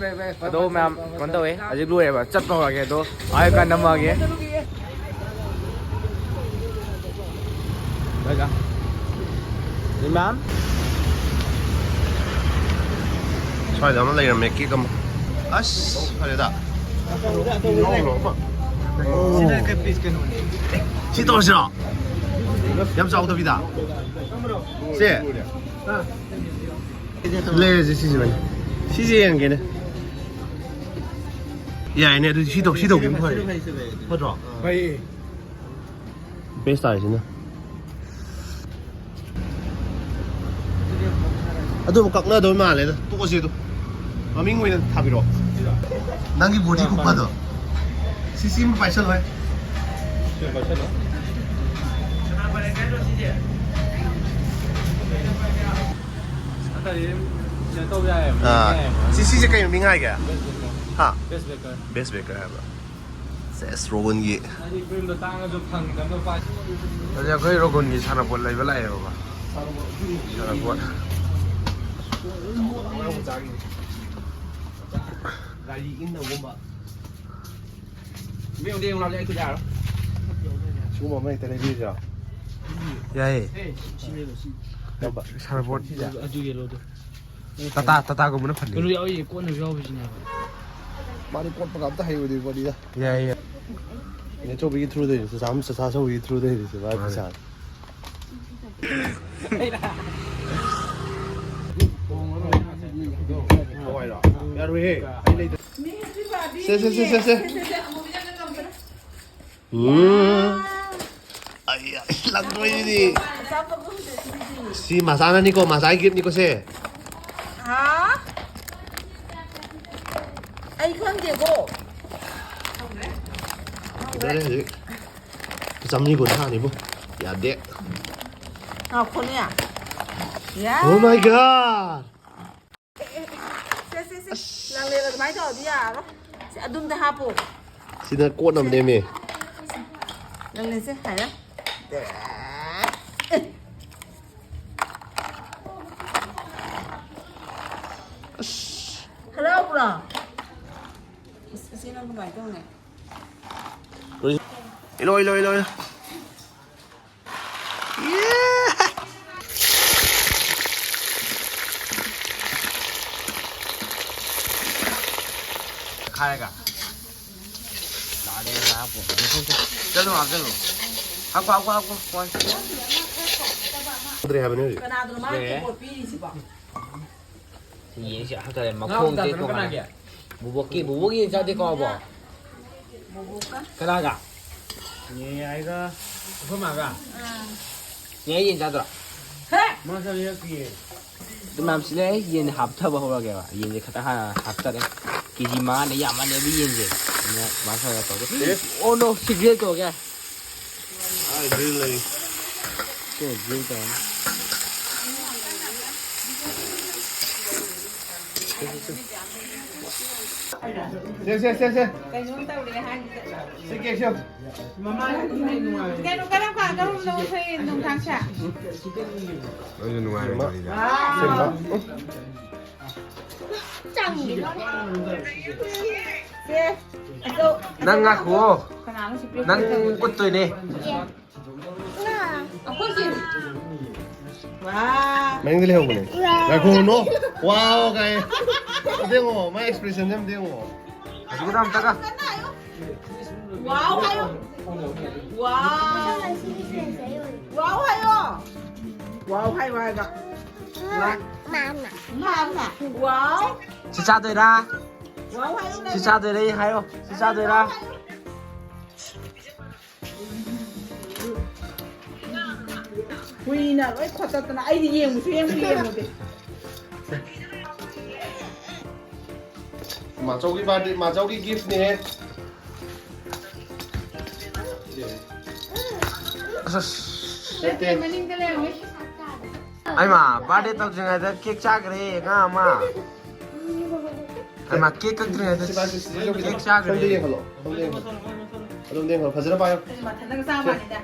ꯑꯗꯣ ꯃꯌꯥꯝ ꯀꯩꯅꯣ ꯇꯧꯋꯦ꯫ ꯍꯧꯖꯤꯛ ꯂꯣꯏꯔꯦꯕ꯫ ꯆꯠꯄ ꯍꯧꯔꯒꯦ꯫ ꯑꯗꯣ ꯑꯥ ꯌꯧꯔꯀꯥꯟꯗ ꯅꯝꯃꯛꯑꯒꯦ꯫ ꯂꯣꯏꯖꯥ꯫ ꯏꯃꯥꯝ꯫ ꯁ꯭ꯋꯥꯏꯗ ꯑꯃ ꯂꯩꯔꯝꯃꯦ ꯀꯦꯛ ꯑꯃ꯫ ꯑꯁ ꯐꯔꯦꯗ꯫ ꯏꯅꯥꯎ ꯂꯧꯔꯛꯄ꯫ ꯁꯤꯗ ꯀꯩ ꯄꯤꯁ ꯀꯩꯅꯣꯅꯦ? ꯁꯤ ꯇꯧꯔꯁꯤꯔꯣ? ꯌꯥꯝ ꯆꯥꯎꯗꯕꯤꯗ꯫ ꯁꯦ꯫ ꯂꯩꯔꯁꯤ ꯁꯤꯁꯦ ꯚꯥꯏ꯫ ꯁꯤꯁꯦ ꯌꯦꯡꯒꯦꯅꯦ꯫ ꯌꯥꯏꯅꯦ, ꯑꯗꯨꯗꯤ ꯁꯤ ꯇꯧ-, ꯁꯤ ꯇꯧꯒꯦ ꯐꯔꯦ꯫ ꯐꯠꯇ꯭ꯔꯣ? ꯐꯩꯌꯦ꯫ ꯕꯦꯁ ꯇꯥꯔꯦ ꯁꯤꯅ꯫ ꯑꯗꯨꯝ ꯀꯛꯅꯗꯣꯏ ꯃꯥꯜꯂꯦꯗ꯫ ꯇꯣꯛꯑꯁꯤ ꯑꯗꯨ꯫ ꯃꯃꯤꯡ ꯑꯣꯏꯅ ꯊꯥꯕꯤꯔꯛꯑꯣ꯫ ꯅꯪꯒꯤ ꯕꯣꯗꯤ ꯈꯨꯐꯗꯣ꯫ ꯁꯤ ꯁꯤ ꯑꯃ ꯄꯥꯏꯁꯜꯂꯣ ꯍꯦ꯫ ꯀꯩꯅꯣ ꯇꯧ ꯌꯥꯏꯌꯦꯕ, ꯑꯥ, ꯌꯥꯏꯌꯦꯕ꯫ ꯁꯤ, ꯁꯤꯁꯦ ꯀꯩ ꯃꯃꯤꯡ ꯍꯥꯏꯒꯦ? ꯕꯦꯁ ꯕꯦꯀꯔ꯫ ꯍꯥ? ꯕꯦꯁ ꯕꯦꯀꯔ꯫ ꯕꯦꯁ ꯕꯦꯀꯔ ꯍꯥꯏꯕ꯫ ꯁꯦꯁ, ꯔꯣꯒꯟꯒꯤ꯫ ꯍꯥꯏꯗꯤ ꯀ꯭ꯔꯤꯝꯗꯣ ꯇꯥꯡꯉꯁꯨ ꯐꯪꯗꯕꯗꯣ ꯄꯥꯏ꯫ ꯑꯗꯨꯗꯤ ꯑꯩꯈꯣꯏ ꯔꯣꯒꯟꯒꯤ ꯁꯥꯟꯅꯄꯣꯠ ꯂꯩꯕ ꯂꯥꯛꯑꯦꯕ꯫ ꯁꯥꯟꯅꯄꯣꯠ꯫ ꯒꯥꯔꯤ ꯏꯟꯅꯒꯨꯝꯕ꯫ ꯁꯤꯒꯨꯝꯕ ꯑꯃ ꯍꯦꯛꯇ ꯂꯩꯕꯤꯔꯁꯤꯔꯣ? ꯌꯥꯏꯌꯦ꯫ ꯁꯥꯟꯅꯄꯣꯠ꯫ ꯑꯗꯨ ꯌꯦꯜꯂꯣꯗꯣ꯫ ꯇꯥꯇꯥ, ꯇꯥꯇꯥꯒꯨꯝꯕꯅ ꯐꯅꯤ꯫ ꯀꯩꯅꯣ ꯌꯥꯎꯔꯤꯌꯦ, ꯀꯣꯟꯅ ꯌꯥꯎꯕꯁꯤꯅꯦꯕ꯫ ꯃꯥꯗꯤ ꯀꯣꯠꯄꯒ ꯑꯝꯇ ꯍꯩꯔꯣꯏꯗꯣꯏ ꯄꯣꯠꯅꯤꯗ꯫ ꯌꯥꯏ, ꯌꯥꯏ꯫ ꯅꯦꯆꯧꯕꯤꯒꯤ ꯊ꯭ꯔꯨꯗꯩꯅꯦ, ꯆꯆꯥ, ꯆꯆꯥ ꯆꯧꯕꯤꯒꯤ ꯊ꯭ꯔꯨꯗꯩꯅꯦ ꯁꯤ ꯃꯥꯒꯤ ꯃꯥꯅꯦ꯫ ꯄꯩꯁꯥ꯫ ꯌꯥꯔꯣꯏꯍꯦ꯫ ꯑꯩ ꯂꯩꯇ-, ꯁꯦ, ꯁꯦ, ꯁꯦ, ꯁꯦ, ꯁꯦ꯫ ꯎꯝ꯫ ꯑꯩ, ꯑꯩ, ꯂꯪꯗꯣꯏꯅꯤꯗꯤ꯫ ꯁꯤ ꯃꯆꯥꯅꯅꯤꯀꯣ, ꯃꯆꯥꯒꯤ ꯒꯤꯐꯅꯤꯀꯣ ꯁꯦ꯫ ꯍꯥ? ꯑꯩ ꯈꯪꯗꯦꯀꯣ꯫ ꯐꯖꯔꯦ ꯍꯧꯖꯤꯛ꯫ ꯆꯥꯝꯃꯔꯤ ꯀꯨꯟꯊ꯭ꯔꯥꯅꯤꯕꯨ꯫ ꯌꯥꯗꯦ꯫ ꯉꯥꯎꯈꯣꯅꯦ꯫ ꯌꯥ꯫ Oh my God! ꯁꯦ, ꯁꯦ, ꯁꯦ꯫ ꯂꯪꯂꯦꯟ ꯑꯗꯨꯃꯥꯏꯅ ꯇꯧꯔꯗꯤ ꯌꯥꯔꯔꯣꯏ꯫ ꯁꯦ, ꯑꯗꯨꯝꯗ ꯍꯥꯞꯄꯣ꯫ ꯁꯤꯅ ꯀꯣꯠꯅꯕꯅꯦꯃꯤ꯫ ꯂꯪꯂꯦꯟꯁꯦ ꯍꯥꯏꯔ꯫ ꯑꯁ꯫ ꯍꯔꯥꯎꯕ꯭ꯔꯣ? ꯑꯁ, ꯑꯁꯤ ꯅꯪ ꯀꯃꯥꯏꯅ ꯇꯧꯅꯤ? ꯏꯂꯣ, ꯏꯂꯣ, ꯏꯂꯣ, ꯏꯂꯣ꯫ ꯈꯥꯏꯔꯒ꯫ ꯂꯥꯛꯑꯦ, ꯂꯥꯛꯑꯦ꯫ ꯍꯥꯞꯆꯜꯂꯨ, ꯍꯥꯞꯆꯜꯂꯨ꯫ ꯍꯥꯞꯄꯣ, ꯍꯥꯞꯄꯣ, ꯍꯥꯞꯄꯣ꯫ ꯐꯗ꯭ꯔꯦ ꯍꯥꯏꯕꯅꯤ ꯍꯧꯖꯤꯛ꯫ ꯀꯅꯥꯗꯅꯣ ꯃꯥꯅ ꯂꯣꯏꯔꯦ꯫ ꯇꯦꯡꯀꯣꯠ ꯄꯤꯔꯤꯁꯤꯕꯣ? ꯌꯦꯟꯁꯦ ꯍꯥꯞꯇꯔꯦ, ꯃꯈꯣꯡ ꯇꯦꯛ ꯇꯣꯉꯥꯟꯅ꯫ ꯀꯅꯥꯒꯤ? ꯕꯨꯕꯣꯛꯀꯤ, ꯕꯨꯕꯣꯛꯀꯤ ꯌꯦꯟ ꯆꯥꯗꯦ ꯀꯥꯎꯔꯕꯣ? ꯕꯨꯕꯣꯛꯀ? ꯀꯅꯥꯒ? ꯅꯦ ꯑꯩꯒ ꯑꯩꯈꯣꯏ ꯃꯥꯒ꯫ ꯑꯥ꯫ ꯅꯦ ꯑꯩ ꯌꯦꯟ ꯆꯥꯗ꯭ꯔꯣ? ꯍꯦ! ꯃꯥ ꯆꯥꯕ ꯌꯥꯎꯔꯛꯇꯤꯌꯦ꯫ ꯑꯗꯨ ꯃꯌꯥꯝ ꯁꯤꯗ ꯑꯩ ꯌꯦꯟ ꯍꯥꯞꯊꯕ ꯍꯧꯔꯒꯦꯕ꯫ ꯌꯦꯟꯁꯦ ꯈꯤꯇꯪ ꯍꯥꯟꯅ ꯍꯥꯞꯊꯔꯦ꯫ ꯀꯦ ꯖꯤ ꯃꯉꯥꯅꯦ, ꯌꯥꯝꯃꯜꯂꯦꯕ ꯌꯦꯟꯁꯦ꯫ ꯑꯗꯨꯅ ꯁꯨꯃꯥꯏꯅ ꯈꯔ ꯈꯔ ꯇꯧꯔꯒ꯫ ꯑꯦ? Oh no, ꯁꯤ grill ꯇꯧꯔꯒꯦ꯫ ꯑꯥ, grill ꯂꯩ꯫ ꯁꯤ grill ꯇꯧꯔꯅꯤ꯫ ꯁꯦ, ꯁꯦ, ꯁꯦ, ꯁꯦ꯫ ꯀꯩꯅꯣꯝ ꯇꯧꯔꯦ ꯍꯥꯏꯁꯤꯗ꯫ ꯁꯤ cake ꯁꯦ꯫ ꯀꯩꯅꯣ, ꯀꯔꯝ ꯀꯥꯟ, ꯀꯔꯝꯕꯅꯣ ꯑꯩꯈꯣꯏ ꯅꯨꯡꯗꯥꯡꯁꯦ? ꯑꯩꯁꯨ ꯅꯨꯡꯉꯥꯏꯔꯦ ꯋꯥꯔꯤꯗ꯫ ꯁꯦꯝꯕ꯫ ꯆꯪꯉꯤꯔꯣ? ꯁꯦ, ꯑꯗꯣ ꯅꯪ ꯉꯥꯏꯈꯨꯑꯣ꯫ ꯀꯅꯥꯅꯣ ꯁꯤ ꯅꯪ ꯄꯤꯔꯛꯇꯣꯏꯁꯦ? ꯎꯠꯇꯣꯏꯅꯦ꯫ ꯑꯩꯈꯣꯏ ꯁꯤ꯫ ꯋꯥ꯫ ꯃꯅꯤꯡꯗ ꯂꯩꯍꯧꯕꯅꯦ꯫ ꯉꯥꯏꯈꯣ, no꯫ Wow ꯀꯥꯏ꯫ ꯑꯝꯇ ꯌꯦꯡꯉꯣ, ꯃꯥꯏ expression ꯁꯦ ꯑꯝꯇ ꯌꯦꯡꯉꯣ꯫ ꯍꯧꯖꯤꯛꯀꯤꯗꯣ ꯑꯝꯇꯒ꯫ Wow ꯍꯥꯏꯌꯣ꯫ Wow꯫ Wow ꯍꯥꯏꯌꯣ꯫ Wow ꯍꯥꯏꯌꯣ ꯍꯥꯏꯕ꯫ ꯃꯥꯅ꯫ ꯃꯥꯅ꯫ Wow꯫ ꯁꯤ ꯆꯥꯗꯣꯏꯔꯥ? Wow ꯍꯥꯏꯌꯣ ꯁꯤ ꯅꯪ꯫ ꯆꯥꯗꯣꯏꯔꯥ? ꯍꯥꯏꯌꯣ꯫ ꯁꯤ ꯆꯥꯗꯣꯏꯔꯥ? Wow ꯍꯥꯏꯌꯣ꯫ ꯍꯨꯏꯅ ꯂꯣꯏ ꯈꯣꯠꯇꯠꯇꯅ ꯑꯩꯗꯤ ꯌꯦꯡꯕꯁꯨ ꯌꯦꯡꯕ ꯌꯦꯡꯉꯨꯗꯦ꯫ ꯃꯥꯆꯧꯒꯤ birthday, ꯃꯥꯆꯧꯒꯤ gift ꯅꯦꯍꯦ꯫ ꯑꯁ, ꯑꯁ꯫ ꯅꯠꯇꯦ, ꯃꯅꯤꯡꯗ ꯂꯩꯍꯧꯋꯤ꯫ ꯑꯩꯃ, birthday ꯇꯧꯗ꯭ꯔꯤꯉꯩꯗ cake ꯆꯥꯈ꯭ꯔꯦ, ꯉꯥ ꯑꯃ꯫ ꯍꯩꯃꯥ, cake ꯀꯛꯇ꯭ꯔꯤꯉꯩꯗ ꯁꯤ ꯄꯥꯏꯁꯤ, ꯁꯤ ꯂꯧꯒꯦ꯫ Cake ꯆꯥꯈ꯭ꯔꯦ꯫ ꯁꯣꯝꯗ ꯌꯦꯡꯍꯜꯂꯣ, ꯁꯣꯝꯗ ꯌꯦꯡꯍꯜꯂꯣ꯫ ꯑꯗꯣꯝꯗ ꯌꯦꯡꯍꯜꯂꯣ, ꯐꯖꯅ ꯄꯥꯏꯌꯣ꯫ ꯑꯩꯁꯨ ꯃꯊꯟꯇꯒ ꯆꯥ ꯁꯦ꯫ ꯃꯥꯜꯂꯤꯗ꯫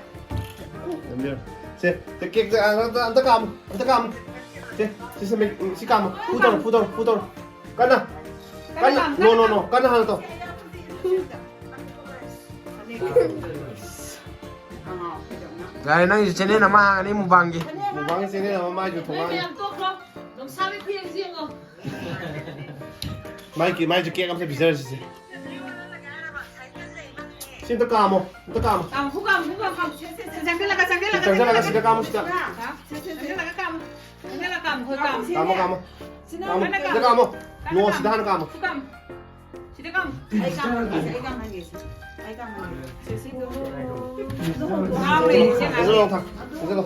ꯅꯝꯕꯤꯔꯣ꯫ ꯁꯦ, ꯁꯦ, cake ꯁꯦ, ꯑ, ꯑꯝꯇ, ꯑꯝꯇ ꯀꯥꯝꯃꯨ, ꯑꯝꯇ ꯀꯥꯝꯃꯨ꯫ ꯁꯦ, ꯁꯤ, ꯁꯤ, ꯃꯦꯛ-, ꯁꯤ ꯀꯥꯝꯃꯨ꯫ ꯐꯨ ꯇꯧꯔꯣ, ꯐꯨ ꯇꯧꯔꯣ, ꯐꯨ ꯇꯧꯔꯣ꯫ ꯀꯟꯅ꯫ ꯀꯟꯅ ꯀꯟꯅ꯫ ꯀꯥꯝꯃꯨ, no, no, ꯀꯟꯅ no, ꯀꯥꯝꯃꯨ꯫ ꯀꯟꯅ ꯍꯥꯟꯅ ꯇꯧ꯫ ꯌꯥꯔꯦ, ꯅꯪꯒꯤꯁꯨ channel ꯑꯃ ꯍꯥꯡꯉꯅꯤ, mukbang ꯒꯤ꯫ Mukbang ꯒꯤ channel ꯑꯃ ꯃꯥꯏꯁꯨ ꯊꯣꯡꯉꯛꯑꯅꯤ꯫ ꯃꯌꯥꯝ ꯇꯣꯛꯈ꯭ꯔꯣ꯫ ꯅꯨꯡꯁꯥꯒꯤ ꯐꯤꯔꯦꯟꯁꯦ ꯌꯦꯡꯉꯣ꯫ ꯃꯥꯏꯒꯤ, ꯃꯥꯏꯁꯨ cake ꯑꯝꯇ ꯄꯤꯖꯔꯁꯤꯁꯦ꯫ ꯁꯤ ꯑꯝꯇ ꯀꯥꯝꯃꯣ꯫ ꯑꯝꯇ ꯀꯥꯝꯃꯣ꯫ ꯀꯥꯝꯃꯣ, ꯀꯥꯝꯃꯣ, ꯀꯥꯝꯃꯣ, ꯀꯥꯝꯃꯣ꯫ ꯁꯦ, ꯁꯦ, ꯁꯦ, ꯁꯦ꯫ ꯆꯪꯁꯤꯜꯂꯒ, ꯆꯪꯁꯤꯜꯂꯒ, ꯆꯪꯁꯤꯜꯂꯒ ꯀꯥꯝꯃꯣ ꯁꯤꯗ꯫ ꯆꯪꯁꯤꯜꯂꯒ ꯀꯥꯝꯃꯣ꯫ ꯆꯪꯁꯤꯜꯂꯒ ꯀꯥꯝꯃꯣ꯫ ꯆꯪꯁꯤꯜꯂꯒ ꯀꯥꯝꯃꯣ꯫ ꯀꯥꯝꯃꯣ, ꯀꯥꯝꯃꯣ꯫ ꯁꯤꯅ ꯀꯥꯝꯃꯣ꯫ ꯍꯥꯟꯅ ꯁꯤꯗ ꯀꯥꯝꯃꯣ꯫ ꯀꯥꯝꯃꯣ꯫ ꯀꯥꯝꯃꯣ, ꯀꯥꯝꯃꯣ꯫ ꯁꯤꯗ ꯀꯥꯝꯃꯣ꯫ ꯁꯤꯗ ꯀꯥꯝꯃꯣ꯫ ꯑꯩ ꯀꯥꯝꯃꯒꯦ, ꯑꯩ ꯀꯥꯝꯃꯒꯦ꯫ ꯑꯩ ꯀꯥꯝꯃꯒꯦ꯫ ꯁꯦ, ꯁꯤ ꯉꯥꯎꯔꯦ, ꯏꯆꯦ ꯉꯥꯎꯔꯦ꯫ ꯆꯪꯁꯤꯜꯂꯣ, ꯊꯥꯡ-, ꯆꯪꯁꯤꯜꯂꯣ꯫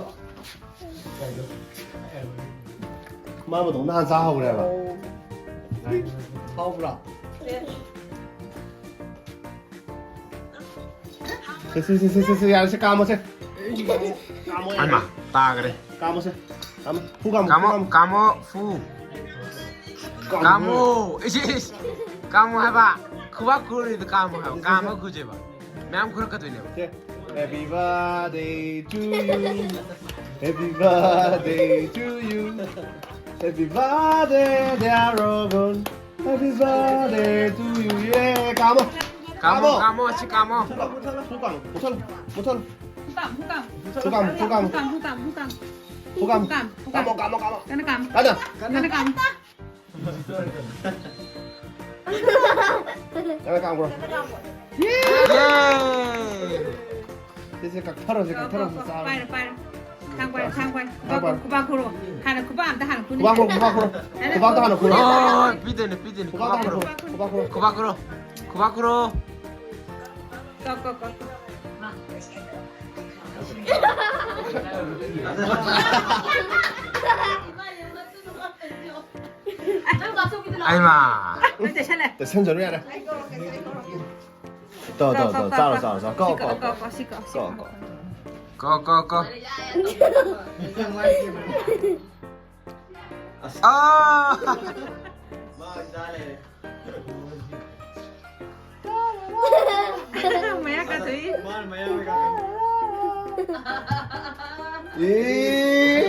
ꯃꯥ ꯃꯇꯣꯝ ꯅꯍꯥꯟ ꯆꯥꯍꯧꯔꯦꯕ꯫ ꯍꯥꯎꯕ꯭ꯔꯥ? ꯁꯦ, ꯁꯦ, ꯁꯦ, ꯁꯦ, ꯁꯦ, ꯁꯦ, ꯌꯥꯔꯦ, ꯁꯦ, ꯀꯥꯝꯃꯣꯁꯦ꯫ ꯀꯥꯝꯃꯣ, ꯌꯥꯔꯦ꯫ ꯑꯃ ꯇꯥꯈ꯭ꯔꯦ꯫ ꯀꯥꯝꯃꯣꯁꯦ꯫ ꯀꯥꯝꯃꯣ꯫ ꯐꯨ ꯀꯥꯝꯃꯣ, ꯐꯨ ꯀꯥꯝꯃꯣ, ꯀꯥꯝꯃꯣ꯫ ꯀꯥꯝꯃꯣ, ꯐꯨ꯫ ꯀꯥꯝꯃꯣ꯫ ꯏꯁ, ꯏꯁ꯫ ꯀꯥꯝꯃꯣ ꯍꯥꯏꯕ꯫ ꯈꯨꯕꯥꯛ ꯈꯨꯔꯤꯗꯣ ꯀꯥꯝꯃꯣ ꯍꯥꯏꯕ꯫ ꯀꯥꯝꯃ ꯈꯨꯖꯦꯕ꯫ ꯃꯌꯥꯝ ꯈꯨꯔꯛꯀꯗꯣꯏꯅꯦꯕ꯫ ꯁꯦ꯫ Happy birthday to you. Happy birthday to you. Happy birthday, dear Robin. Happy birthday to you. ꯌꯦ, ꯀꯥꯝꯃꯣ꯫ ꯀꯥꯝꯃꯣ, ꯀꯥꯝꯃꯣ꯫ ꯀꯥꯝꯃꯣ, ꯑꯁꯤ ꯀꯥꯝꯃꯣ꯫ ꯃꯨꯊꯠꯂꯣ, ꯃꯨꯊꯠꯂꯣ, ꯃꯨꯊꯠꯂꯣ, ꯃꯨꯊꯠꯂꯣ꯫ ꯍꯨꯀꯥꯝ, ꯍꯨꯀꯥꯝ꯫ ꯍꯨꯀꯥꯝ, ꯍꯨꯀꯥꯝ꯫ ꯍꯨꯀꯥꯝ, ꯍꯨꯀꯥꯝ, ꯍꯨꯀꯥꯝ꯫ ꯍꯨꯀꯥꯝ꯫ ꯍꯨꯀꯥꯝ, ꯍꯨꯀꯥꯝ꯫ ꯀꯥꯝꯃꯣ, ꯀꯥꯝꯃꯣ, ꯀꯥꯝꯃꯣ꯫ ꯀꯟꯅ ꯀꯥꯝ꯫ ꯀꯟꯅ꯫ ꯀꯟꯅ ꯀꯥꯝ꯫ ꯀꯟꯅ ꯀꯥꯝꯈ꯭ꯔꯣ꯫ ꯌꯦ! ꯁꯤꯁꯦ ꯀꯛꯊꯔꯣꯁꯦ, ꯀꯣ, ꯀꯣ, ꯀꯛꯊꯔꯣꯁꯦ, ꯀꯣ꯫ ꯆꯥꯔꯣ꯫ ꯄꯥꯏꯔꯣ, ꯄꯥꯏꯔꯣ꯫ ꯊꯥꯡ ꯄꯥꯏꯔꯣ, ꯊꯥꯡ ꯄꯥꯏꯔꯣ꯫ ꯊꯥꯡ ꯄꯥꯏꯔꯣ꯫ ꯈꯨꯕꯥꯛ ꯈꯨꯔꯣ꯫ ꯍꯥꯟꯅ ꯈꯨꯕꯥꯛ ꯑꯝꯇ ꯍꯥꯟꯅ ꯈꯨꯅꯤ꯫ ꯈꯨꯕꯥꯛ ꯈꯨꯔꯣ, ꯈꯨꯕꯥꯛ ꯈꯨꯔꯣ꯫ ꯍꯥꯟꯅ ꯈꯨꯕꯥꯛꯇ ꯍꯥꯟꯅ ꯈꯨꯔꯣ꯫ ꯍꯣꯏ, ꯍꯣꯏ, ꯄꯤꯗꯣꯏꯅꯦ, ꯄꯤꯗꯣꯏꯅꯦ꯫ ꯈꯨꯕꯥꯛꯇ ꯈꯨꯕꯥꯛ ꯍꯥꯟꯅ ꯈꯨꯔꯣ꯫ ꯈꯨꯔꯣ꯫ ꯈꯨꯕꯥꯛ ꯈꯨꯔꯣ꯫ ꯈꯨꯕꯥꯛ ꯈꯨꯔꯣ꯫ ꯀꯣ, ꯀꯣ, ꯀꯣ, ꯀꯣ꯫ ꯑꯩꯃꯥ꯫ ꯇꯩꯁꯜꯂꯦ꯫ ꯇꯩꯁꯟꯖꯔꯣ ꯌꯥꯔꯦ꯫ ꯇꯣ, ꯇꯣ, ꯇꯣ, ꯆꯥꯔꯣ, ꯆꯥꯔꯣ, ꯆꯥꯔꯣ꯫ ꯀꯣ, ꯁꯤ ꯀꯣ, ꯀꯣ, ꯀꯣ, ꯀꯣ, ꯁꯤ ꯀꯣ, ꯁꯤ ꯀꯣ, ꯀꯣ꯫ ꯀꯣ꯫ ꯀꯣ, ꯀꯣ, ꯀꯣ꯫ ꯑꯁ꯫ ꯑꯥ! ꯃꯥ ꯆꯥ ꯂꯩꯔꯦ꯫ ꯃꯌꯥ ꯀꯥꯊꯣꯛꯏ꯫ ꯃꯥꯅ ꯃꯌꯥ ꯑꯣꯏ ꯀꯥꯊꯣꯛꯏ꯫ ꯑꯦ!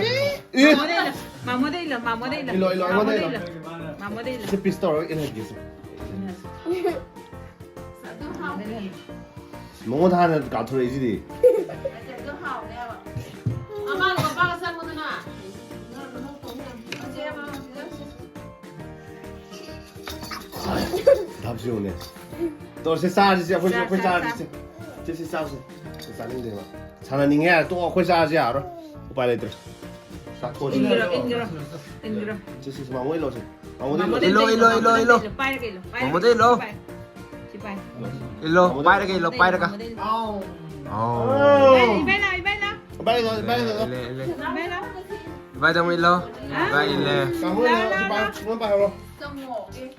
ꯑꯦ! ꯃꯥꯃꯣꯗ ꯏꯜꯂꯣ, ꯃꯥꯃꯣꯗ ꯏꯜꯂꯣ, ꯃꯥꯃꯣꯗ ꯏꯜꯂꯣ꯫ ꯏꯜꯂꯣ, ꯏꯜꯂꯣ, ꯑꯩꯉꯣꯟꯗ ꯃꯥꯃꯣꯗ ꯏꯜꯂꯣ꯫ ꯏꯜꯂꯣ, ꯃꯥꯃꯣꯗ ꯏꯜꯂꯣ꯫ ꯁꯤ ꯄꯤꯁ ꯇꯧꯔꯒ ꯏꯜꯍꯟꯒꯦꯁꯦ꯫ ꯑꯗꯨ ꯍꯥꯎꯅꯤ꯫ ꯃꯉꯣꯟꯗ ꯍꯥꯟꯅ ꯀꯥꯞꯊꯣꯔꯛꯏꯁꯤꯗꯤ꯫ ꯑꯗꯨ ꯍꯥꯎꯅꯦꯕ꯫ ꯃꯃꯥꯒ ꯃꯄꯥꯒ ꯆꯪꯉꯨꯗꯅ꯫ ꯙꯞꯁꯤ ꯌꯦꯡꯉꯨꯅꯦ꯫ ꯇꯧꯔꯁꯦ, ꯆꯥꯔꯁꯦ, ꯑꯩꯈꯣꯏꯁꯨ, ꯆꯥ, ꯑꯩꯈꯣꯏ ꯆꯥ, ꯆꯥꯔꯁꯦ꯫ ꯆꯥ꯫ ꯁꯦ, ꯁꯦ, ꯆꯥꯔꯁꯦ꯫ ꯆꯥꯅꯤꯡꯗꯦꯕ꯫ ꯁꯥꯟꯅꯅꯤꯡꯉꯦ ꯍꯥꯏꯔ ꯇꯣꯛꯑꯣ, ꯑꯩꯈꯣꯏ ꯆꯥꯔꯁꯦ ꯌꯥꯔꯣꯏ꯫ ꯎꯄꯥꯏ ꯂꯩꯇ꯭ꯔꯦ꯫ ꯆꯥꯊꯣꯛꯑꯁꯤ꯫ ꯏꯟꯗ꯭ꯔꯣ, ꯏꯟꯗ꯭ꯔꯣ, ꯏꯟꯗ꯭ꯔꯣ꯫ ꯁꯦ, ꯁꯦ, ꯁꯦ, ꯃꯥꯃꯣ ꯍꯣꯏ ꯂꯧꯁꯦ꯫ ꯃꯥꯃꯣꯗ ꯃꯥꯃꯣꯗ ꯏꯜꯂꯣ, ꯏꯜꯂꯣ, ꯏꯜꯂꯣ, ꯏꯜꯂꯣ꯫ ꯄꯥꯏꯔꯒ ꯏꯜꯂꯣ, ꯄꯥꯏꯔꯒ ꯃꯥꯃꯣꯗ ꯏꯜꯂꯣ꯫ ꯁꯤ ꯄꯥꯏ꯫ ꯁꯤ ꯄꯥꯏ꯫ ꯏꯜꯂꯣ, ꯃꯥꯃꯣꯗ ꯄꯥꯏꯔꯒ ꯏꯜꯂꯣ, ꯄꯥꯏꯔꯒ꯫ ꯃꯥꯃꯣꯗ ꯏꯜꯂꯣ꯫ ꯑꯥꯎ꯫ ꯏꯕꯥꯏ, ꯏꯕꯥꯏ ꯂꯥꯎ, ꯏꯕꯥꯏ ꯂꯥꯎ꯫ ꯏꯜꯂꯦ, ꯏꯜꯂꯦ꯫ ꯏꯕꯥꯏ ꯂꯥꯎ꯫ ꯏꯕꯥꯏꯗ ꯑꯃꯨꯛ ꯏꯜꯂꯣ꯫ ꯍꯥ? ꯏꯕꯥꯏ ꯏꯜꯂꯦ꯫ ꯇꯥꯃꯣ ꯏꯜꯂꯣ, ꯁꯤ ꯄꯥꯏ, ꯁꯤ ꯄꯥꯏꯍꯧꯔꯣ꯫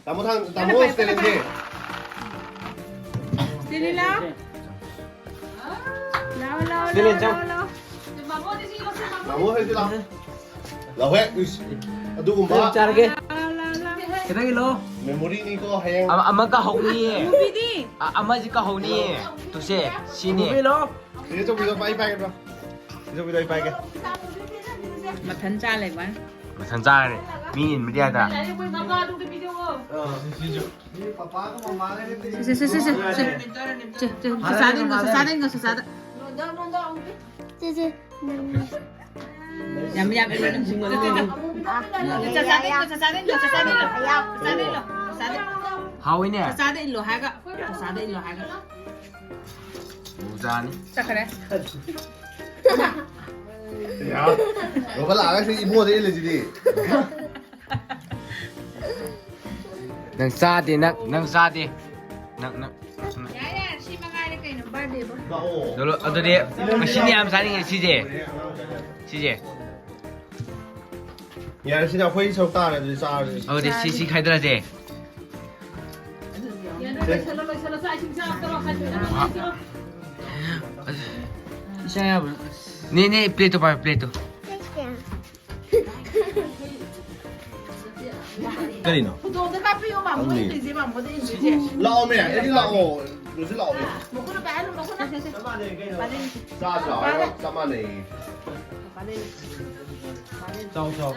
ꯇꯥꯃꯣ ꯊꯥꯡ-, ꯇꯥꯃꯣ ꯁ꯭ꯇꯦꯂꯤꯟꯁꯦ꯫ ꯁ꯭ꯇꯦꯂꯤꯟ ꯂꯥꯎ꯫ ꯂꯥꯎ, ꯂꯥꯎ, ꯁ꯭ꯇꯦꯂꯤꯟ ꯂꯥꯎ, ꯆꯪ꯫ ꯂꯥꯎ, ꯂꯥꯎ꯫ ꯃꯥꯃꯣ ꯍꯣꯏꯁꯨ ꯂꯥꯎ꯫ ꯂꯥꯎꯍꯦ, ꯏꯁ꯫ ꯑꯗꯨꯒꯨꯝꯕ꯫ ꯆꯥꯔꯒꯦ꯫ ꯂꯥꯎ, ꯂꯥꯎ, ꯂꯥꯎ꯫ ꯈꯤꯇꯪ ꯏꯜꯂꯣ꯫ ꯃꯦꯃꯣꯔꯤꯅꯤꯀꯣ, ꯍꯌꯦꯡ꯫ ꯑꯃ, ꯑꯃ ꯀꯥꯍꯧꯅꯤꯌꯦ꯫ ꯃꯨꯕꯤꯗꯤ? ꯑ-, ꯑꯃꯁꯤ ꯀꯥꯍꯧꯅꯤꯌꯦ꯫ ꯇꯨꯁꯦ, ꯁꯤꯅꯦ꯫ ꯃꯨꯕꯤ ꯏꯜꯂꯣ꯫ ꯆꯦ ꯆꯧꯕꯤꯗꯣ ꯄꯥꯏ, ꯄꯥꯏꯒꯦ ꯕ꯭ꯔꯣ꯫ ꯆꯦ ꯆꯧꯕꯤꯗꯣ ꯑꯩ ꯄꯥꯏꯒꯦ꯫ ꯃꯊꯟ ꯆꯥ ꯂꯩꯕ꯫ ꯃꯊꯟ ꯆꯥꯔꯅꯤ꯫ ꯃꯤ ꯏꯟꯕꯗꯤ ꯌꯥꯗ꯫ ꯁꯦ, ꯁꯦ, ꯁꯦ, ꯁꯦ, ꯁꯦ, ꯁꯦ꯫ ꯁꯦ, ꯁꯦ, ꯁꯦ, ꯁꯦ, ꯁꯦ꯫ ꯁꯦ, ꯁꯦ, ꯅꯪ꯫ ꯌꯥꯝ, ꯌꯥꯝ, ꯌꯥꯝ, ꯌꯥꯝ꯫ ꯆꯥꯛ ꯆꯥꯗ ꯏꯜꯂꯣ, ꯆꯥꯛ ꯆꯥꯗ ꯏꯜꯂꯣ, ꯆꯥꯛ ꯆꯥꯗ ꯏꯜꯂꯣ, ꯆꯥꯛ ꯆꯥꯗ ꯏꯜꯂꯣ꯫ ꯍꯥꯎꯏꯅꯦ꯫ ꯆꯥꯛ ꯆꯥꯗ ꯏꯜꯂꯣ ꯍꯥꯏꯒ, ꯆꯥꯛ ꯆꯥꯗ ꯏꯜꯂꯣ ꯍꯥꯏꯒ꯫ ꯆꯥꯅꯤ꯫ ꯆꯠꯈ꯭ꯔꯦ꯫ ꯌꯥ꯫ ꯂꯧꯈꯠꯂꯛꯑꯒ ꯁꯤ ꯏꯃꯣꯗ ꯏꯜꯂꯤꯁꯤꯗꯤ꯫ ꯅꯪ ꯆꯥꯗꯦ, ꯅꯪ, ꯅꯪ ꯆꯥꯗꯦ꯫ ꯅꯪ, ꯅꯪ, ꯅꯪ꯫ ꯌꯥꯔꯦ, ꯌꯥꯔꯦ, ꯁꯤ ꯃꯉꯥꯏꯔꯦ ꯀꯩꯅꯣ, birthday ꯕꯨ꯫ ꯂꯥꯛꯑꯣ꯫ ꯗꯣꯂꯣ-, ꯑꯗꯨꯗꯤ ꯉꯁꯤꯅꯦ ꯌꯥꯝ ꯆꯥꯅꯤꯡꯉꯦ ꯁꯤꯁꯦ꯫ ꯁꯤꯁꯦ꯫ ꯌꯥꯔꯦ, ꯁꯤꯅ ꯑꯩꯈꯣꯏ ꯁꯔꯨꯛ ꯇꯥꯔꯦ, ꯑꯗꯨꯗꯤ ꯆꯥꯔꯁꯦ꯫ ꯑꯗꯨꯗꯤ ꯁꯤ, ꯁꯤ ꯈꯥꯏꯗꯔꯁꯦ꯫ ꯂꯣꯏꯁꯜꯂꯣ, ꯂꯣꯏꯁꯜꯂꯣ, ꯆꯥꯛ ꯏꯁꯤꯡ ꯆꯥꯕꯗꯣ ꯋꯥꯈꯜ ꯈꯟꯗꯅ ꯂꯣꯏꯁꯤꯜꯂꯣ꯫ ꯏꯆꯥ ꯌꯥꯕ꯭ꯔꯣ? ꯅꯦ, ꯅꯦ, plate ꯇꯣ ꯄꯥꯏꯌꯣ, plate ꯇꯣ꯫ ꯀꯔꯤꯅꯣ? ꯈꯨꯗꯣꯡꯗ ꯀꯥꯞꯄꯤꯌꯣ, ꯃꯥꯃꯣ ꯈꯪꯗꯦ꯫ ꯏꯟꯗ꯭ꯔꯤꯁꯦ, ꯃꯥꯃꯣꯗ ꯏꯟꯗ꯭ꯔꯤꯁꯦ꯫ ꯂꯥꯛꯑꯣꯃꯦ, ꯑꯦꯗꯤ ꯂꯥꯛꯑꯣ꯫ ꯂꯣꯏꯁꯤꯜ ꯂꯥꯛꯑꯣꯃꯦ꯫ ꯃꯈꯨꯠꯅ ꯄꯥꯏꯍꯜꯂꯨ, ꯃꯈꯨꯠꯅ꯫ ꯆꯥ ꯆꯥꯎ ꯍꯥꯏꯔꯒ ꯆꯞ ꯃꯥꯟꯅꯩꯌꯦ꯫ ꯆꯥꯎ, ꯆꯥꯎ꯫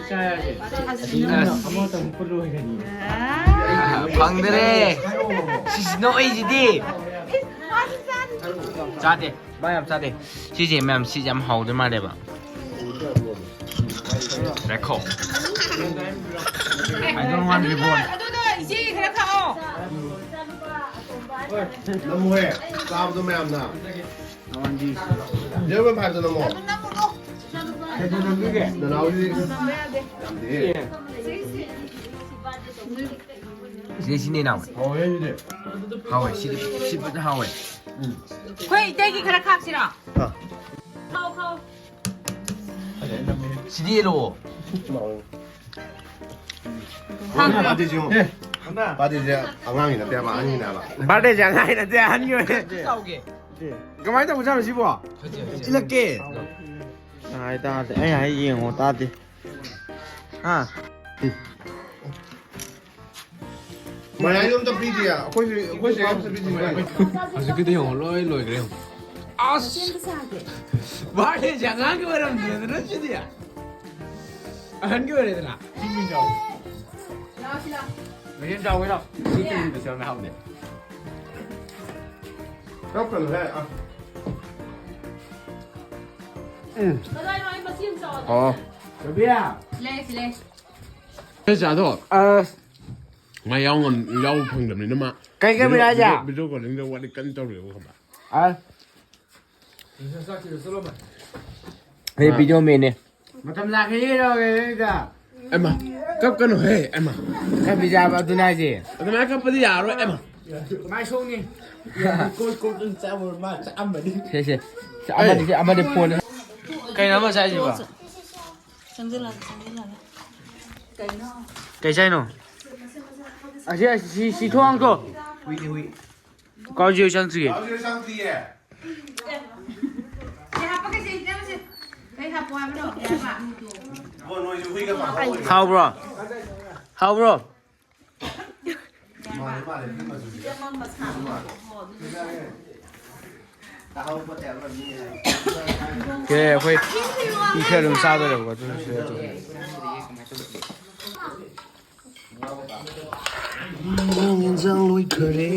ꯏꯆꯥ ꯌꯥꯁꯦ꯫ ꯑꯁ꯫ ꯑꯃꯇꯪ ꯈꯨꯜꯂꯨ ꯍꯥꯏꯒꯅꯤ꯫ ꯐꯪꯗꯔꯦ꯫ ꯁꯤꯁ ꯅꯣꯛꯏꯁꯤꯗꯤ꯫ ꯆꯥꯗꯦ꯫ ꯃꯥ ꯌꯥꯝ ꯆꯥꯗꯦ꯫ ꯁꯤꯁꯦ ꯃꯌꯥꯝ, ꯁꯤꯁꯦ ꯌꯥꯝ ꯍꯥꯎꯗꯣꯏ ꯃꯥꯜꯂꯦꯕ꯫ ꯉꯥꯏꯈꯣ꯫ I don't want ꯑꯗꯨꯗꯣ, reward꯫ ꯑꯗꯨꯗꯣ ꯏꯆꯦꯒꯤ ꯈꯔ ꯈꯥꯛꯑꯣ꯫ ꯅꯝꯃꯨꯍꯦ, ꯆꯥꯕꯗꯣ ꯃꯌꯥꯝꯅ꯫ ꯖꯦꯔꯣ ꯄꯣꯏꯟ ꯐꯥꯏꯚꯇ ꯅꯝꯃꯣ꯫ ꯅꯅꯥꯎꯗꯤ ꯌꯥꯝꯗꯦꯍꯦ꯫ ꯁꯤꯗꯩ ꯁꯤꯅ ꯍꯦꯟꯅ ꯍꯥꯎꯋꯦ꯫ ꯍꯥꯎꯋꯦ ꯑꯗꯨꯗꯤ꯫ ꯍꯥꯎꯋꯦ, ꯁꯤꯗꯤ, ꯁꯤ ꯐꯖꯅ ꯍꯥꯎꯋꯦ꯫ ꯑꯩꯈꯣꯏ ꯏꯇꯩꯒꯤ ꯈꯔ ꯈꯥꯛꯁꯤꯔꯣ? ꯑꯥ꯫ ꯈꯥꯎ, ꯈꯥꯎ꯫ ꯁꯤꯗꯤ ꯌꯦꯜꯂꯣ꯫ ꯄꯥꯗꯤꯁꯤ ꯌꯦꯡꯉꯣ꯫ ꯄꯥꯗꯤꯁꯦ ꯑꯉꯥꯡꯒꯤ ꯅꯠꯇꯦ ꯍꯥꯏꯕ, ꯑꯍꯟꯒꯤꯅꯦ ꯍꯥꯏꯕ꯫ ꯕꯥꯔꯗꯦꯁꯦ ꯑꯉꯥꯡꯒꯤ ꯅꯠꯇꯦ, ꯑꯍꯟꯒꯤ ꯑꯣꯏꯔꯦ꯫ ꯆꯥꯎꯒꯦ꯫ ꯀꯃꯥꯏꯅ ꯇꯧꯕꯖꯥꯠꯅꯣ ꯁꯤꯕꯣ? ꯏꯜꯂꯛꯀꯦ꯫ ꯇꯥꯏ, ꯇꯥꯗꯦ꯫ ꯑꯩ ꯍꯥꯏ ꯌꯦꯡꯉꯣ, ꯇꯥꯗꯦ꯫ ꯍꯥ? ꯃꯌꯥꯏꯗꯣ ꯑꯝꯇ ꯄꯤꯗꯦ꯫ ꯑꯩꯈꯣꯏꯁꯨ, ꯑꯩꯈꯣꯏꯁꯨ ꯑꯝꯇ ꯄꯤꯗꯦ꯫ ꯍꯧꯖꯤꯛꯀꯤꯗꯤ ꯌꯦꯡꯉꯣ, ꯂꯣꯏ ꯂꯣꯏꯈ꯭ꯔꯦ ꯌꯦꯡꯉꯣ꯫ ꯑꯁ! ꯕꯥꯔꯗꯦꯁꯦ ꯑꯉꯥꯡꯒꯤ ꯑꯣꯏꯔꯝꯗ꯭ꯔꯦꯗꯅ ꯁꯤꯗꯤ꯫ ꯑꯍꯟꯒꯤ ꯑꯣꯏꯔꯦꯗꯅ꯫ ꯃꯍꯦꯟ ꯆꯥꯎꯋꯦ ꯂꯥꯎ꯫ ꯁꯤ ꯀꯔꯤꯗ ꯆꯪꯉꯦ ꯍꯥꯞꯅꯦ꯫ ꯀꯞꯀꯅꯨꯍꯦ꯫ ꯑ꯫ ꯎꯝ꯫ ꯀꯗꯥꯏꯅꯣ ꯑꯩ ꯃꯁꯤ ꯑꯃ ꯆꯥꯎ꯫ ꯑꯣ꯫ ꯔꯕꯤꯌꯥ꯫ ꯁꯤꯂꯦ, ꯁꯤꯂꯦ꯫ ꯄꯩꯁꯥꯗꯣ꯫ ꯑꯁ꯫ ꯃꯥ ꯌꯥꯎ ꯉꯝ-, ꯌꯥꯎꯕ ꯐꯪꯗꯕꯅꯤꯅ ꯃꯥ ꯀꯩ ꯀꯩ video, ꯍꯥꯏꯁꯦ? Video, video callingꯗ ꯋꯥꯔꯤ ꯀꯟꯅ ꯇꯧꯔꯤꯕ ꯈꯪꯕ꯭ꯔꯥ? ꯑꯁ꯫ ꯑꯩ ꯑꯥ꯫ Video manꯅꯦ꯫ ꯃꯇꯝ ꯂꯥꯛꯈꯤꯅꯤ ꯀꯩꯗꯧꯔꯒꯦ ꯅꯪꯒꯤꯗ? ꯑꯦꯃꯥ, ꯀꯞꯀꯅꯨꯍꯦ, ꯑꯦꯃꯥ꯫ ꯀꯞꯄꯤ ꯆꯥꯕ ꯑꯗꯨꯅ ꯍꯥꯏꯁꯦ꯫ ꯑꯗꯨꯃꯥꯏꯅ ꯀꯞꯄꯗꯤ ꯌꯥꯔꯣꯏ, ꯑꯦꯃꯥ꯫ ꯃꯥꯏ ꯁꯣꯛꯅꯤ꯫ ꯀꯣꯏ ꯀꯣꯏ ꯀꯣꯏ ꯆꯥꯕ ꯃꯥ ꯆꯥꯝꯃꯗꯤ꯫ ꯁꯦ, ꯁꯦ꯫ ꯁꯦ, ꯑꯃꯗꯤ, ꯁꯦ, ꯑꯃꯗꯤ ꯐꯣꯟ꯫ ꯀꯩꯅꯣ ꯑꯃ ꯆꯥꯏꯁꯤꯕꯣ? ꯆꯪꯁꯤꯜꯂꯛꯑꯒꯦ, ꯆꯪꯁꯤꯜꯂꯛꯑꯒꯦ꯫ ꯀꯩ ꯆꯥꯏꯅꯣ? ꯑꯁꯤ, ꯑꯁꯤ, ꯁꯤ, ꯁꯤ ꯊꯣꯡ ꯍꯥꯡꯇꯣ꯫ ꯍꯨꯏꯅꯤ, ꯍꯨꯏ꯫ ꯀꯥꯎꯖꯤ ꯍꯣꯏ ꯆꯪꯗ꯭ꯔꯤꯌꯦ꯫ ꯀꯥꯎꯖꯤ ꯍꯣꯏ ꯆꯪꯗ꯭ꯔꯤꯌꯦ꯫ ꯁꯤ ꯍꯥꯞꯄꯒꯦꯁꯦ, ꯏꯆꯦ, ꯁꯦ꯫ ꯀꯩ ꯍꯥꯞꯄꯣ ꯍꯥꯏꯕꯅꯣ? ꯏꯕꯣ, ꯅꯣꯏꯁꯨ ꯍꯨꯏꯒ ꯄꯥꯝꯃꯝꯃꯣꯏꯅꯦ꯫ ꯍꯥꯎꯕ꯭ꯔꯣ? ꯍꯥꯎꯕ꯭ꯔꯣ? ꯃꯥꯜꯂꯦ, ꯃꯥꯜꯂꯦ, ꯍꯨꯏ ꯃꯆꯨꯁꯦ꯫ ꯀꯦ, ꯑꯩꯈꯣꯏ ꯃꯤ ꯈꯔ ꯑꯗꯨꯝ ꯆꯥꯗꯣꯔꯦꯕꯀꯣ, ꯑꯗꯨꯅ ꯁꯤꯗ ꯑꯗꯨꯝ꯫ ꯏꯟꯖꯥꯡ ꯂꯣꯏꯈꯔꯦ꯫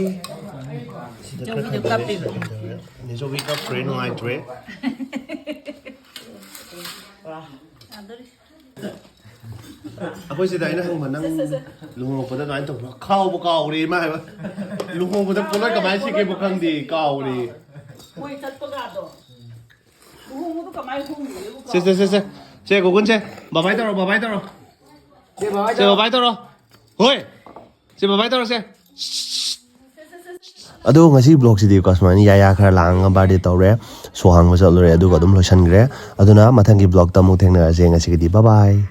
ꯁꯤꯗ ꯈꯔ ꯌꯣꯡꯕꯤꯗꯣ ꯊꯝꯕꯤꯔꯦ, ꯀꯞꯄꯤꯕ꯫ ꯁꯤꯗ ꯊꯝꯕꯤꯔꯦ꯫ ꯅꯦꯆꯧꯕꯤ ꯀꯞꯈ꯭ꯔꯦ, ꯅꯨꯡꯉꯥꯏꯇ꯭ꯔꯦ꯫ ꯑꯩꯈꯣꯏ ꯁꯤꯗ ꯑꯩꯅ ꯍꯪꯕ, ꯅꯪ ꯂꯨꯍꯣꯡꯉꯛꯄꯗ ꯑꯗꯨꯃꯥꯏꯅ ꯇꯧꯕ꯭ꯔꯣ? ꯈꯥꯎꯕ ꯀꯥꯎꯔꯦ ꯃꯥ ꯍꯥꯏꯕ꯫ ꯂꯨꯍꯣꯡꯕꯗ ꯄꯣꯠꯂꯣꯏ ꯀꯃꯥꯏꯅ ꯁꯦꯠꯀꯦꯕꯨ ꯈꯪꯗꯦ, ꯀꯥꯎꯔꯦ꯫ ꯃꯣꯏ ꯆꯠꯄꯒꯗꯣ꯫ ꯂꯨꯍꯣꯡꯕꯗꯣ ꯀꯃꯥꯏꯅ ꯍꯣꯡꯗꯣꯏꯅꯣ? ꯁꯦ ꯁꯦ ꯁꯦ ꯁꯦ꯫ ꯁꯦ ꯒꯣꯀꯨꯟ ꯁꯦ꯫ ꯕꯕꯥꯏ ꯇꯧꯔꯣ, ꯕꯕꯥꯏ ꯇꯧꯔꯣ꯫ ꯁꯦ ꯕꯕꯥꯏ ꯁꯦ ꯇꯧꯔꯣ꯫ ꯕꯕꯥꯏ ꯇꯧꯔꯣ꯫ ꯍꯣꯏ꯫ ꯁꯦ ꯕꯕꯥꯏ ꯇꯧꯔꯣ ꯁꯦ꯫ ꯑꯗꯣ ꯉꯁꯤ ꯕ꯭ꯂꯣꯛꯁꯤꯗꯤꯀꯣ ꯁꯨꯃꯥꯏꯅ ꯌꯥꯌꯥ ꯈꯔ ꯂꯥꯡꯉꯒ ꯕꯥꯔꯗꯦ ꯇꯧꯔꯦ, ꯁꯣ ꯍꯥꯡꯕ ꯆꯠꯂꯨꯔꯦ, ꯑꯗꯨꯒ ꯑꯗꯨꯝ ꯂꯣꯏꯁꯤꯟꯈ꯭ꯔꯦ꯫ ꯑꯗꯨꯅ ꯃꯊꯪꯒꯤ ꯕ꯭ꯂꯣꯛꯇ ꯑꯃꯨꯛ ꯊꯦꯡꯅꯔꯁꯦ꯫ ꯉꯁꯤꯒꯤꯗꯤ ꯕꯕꯥꯏ꯫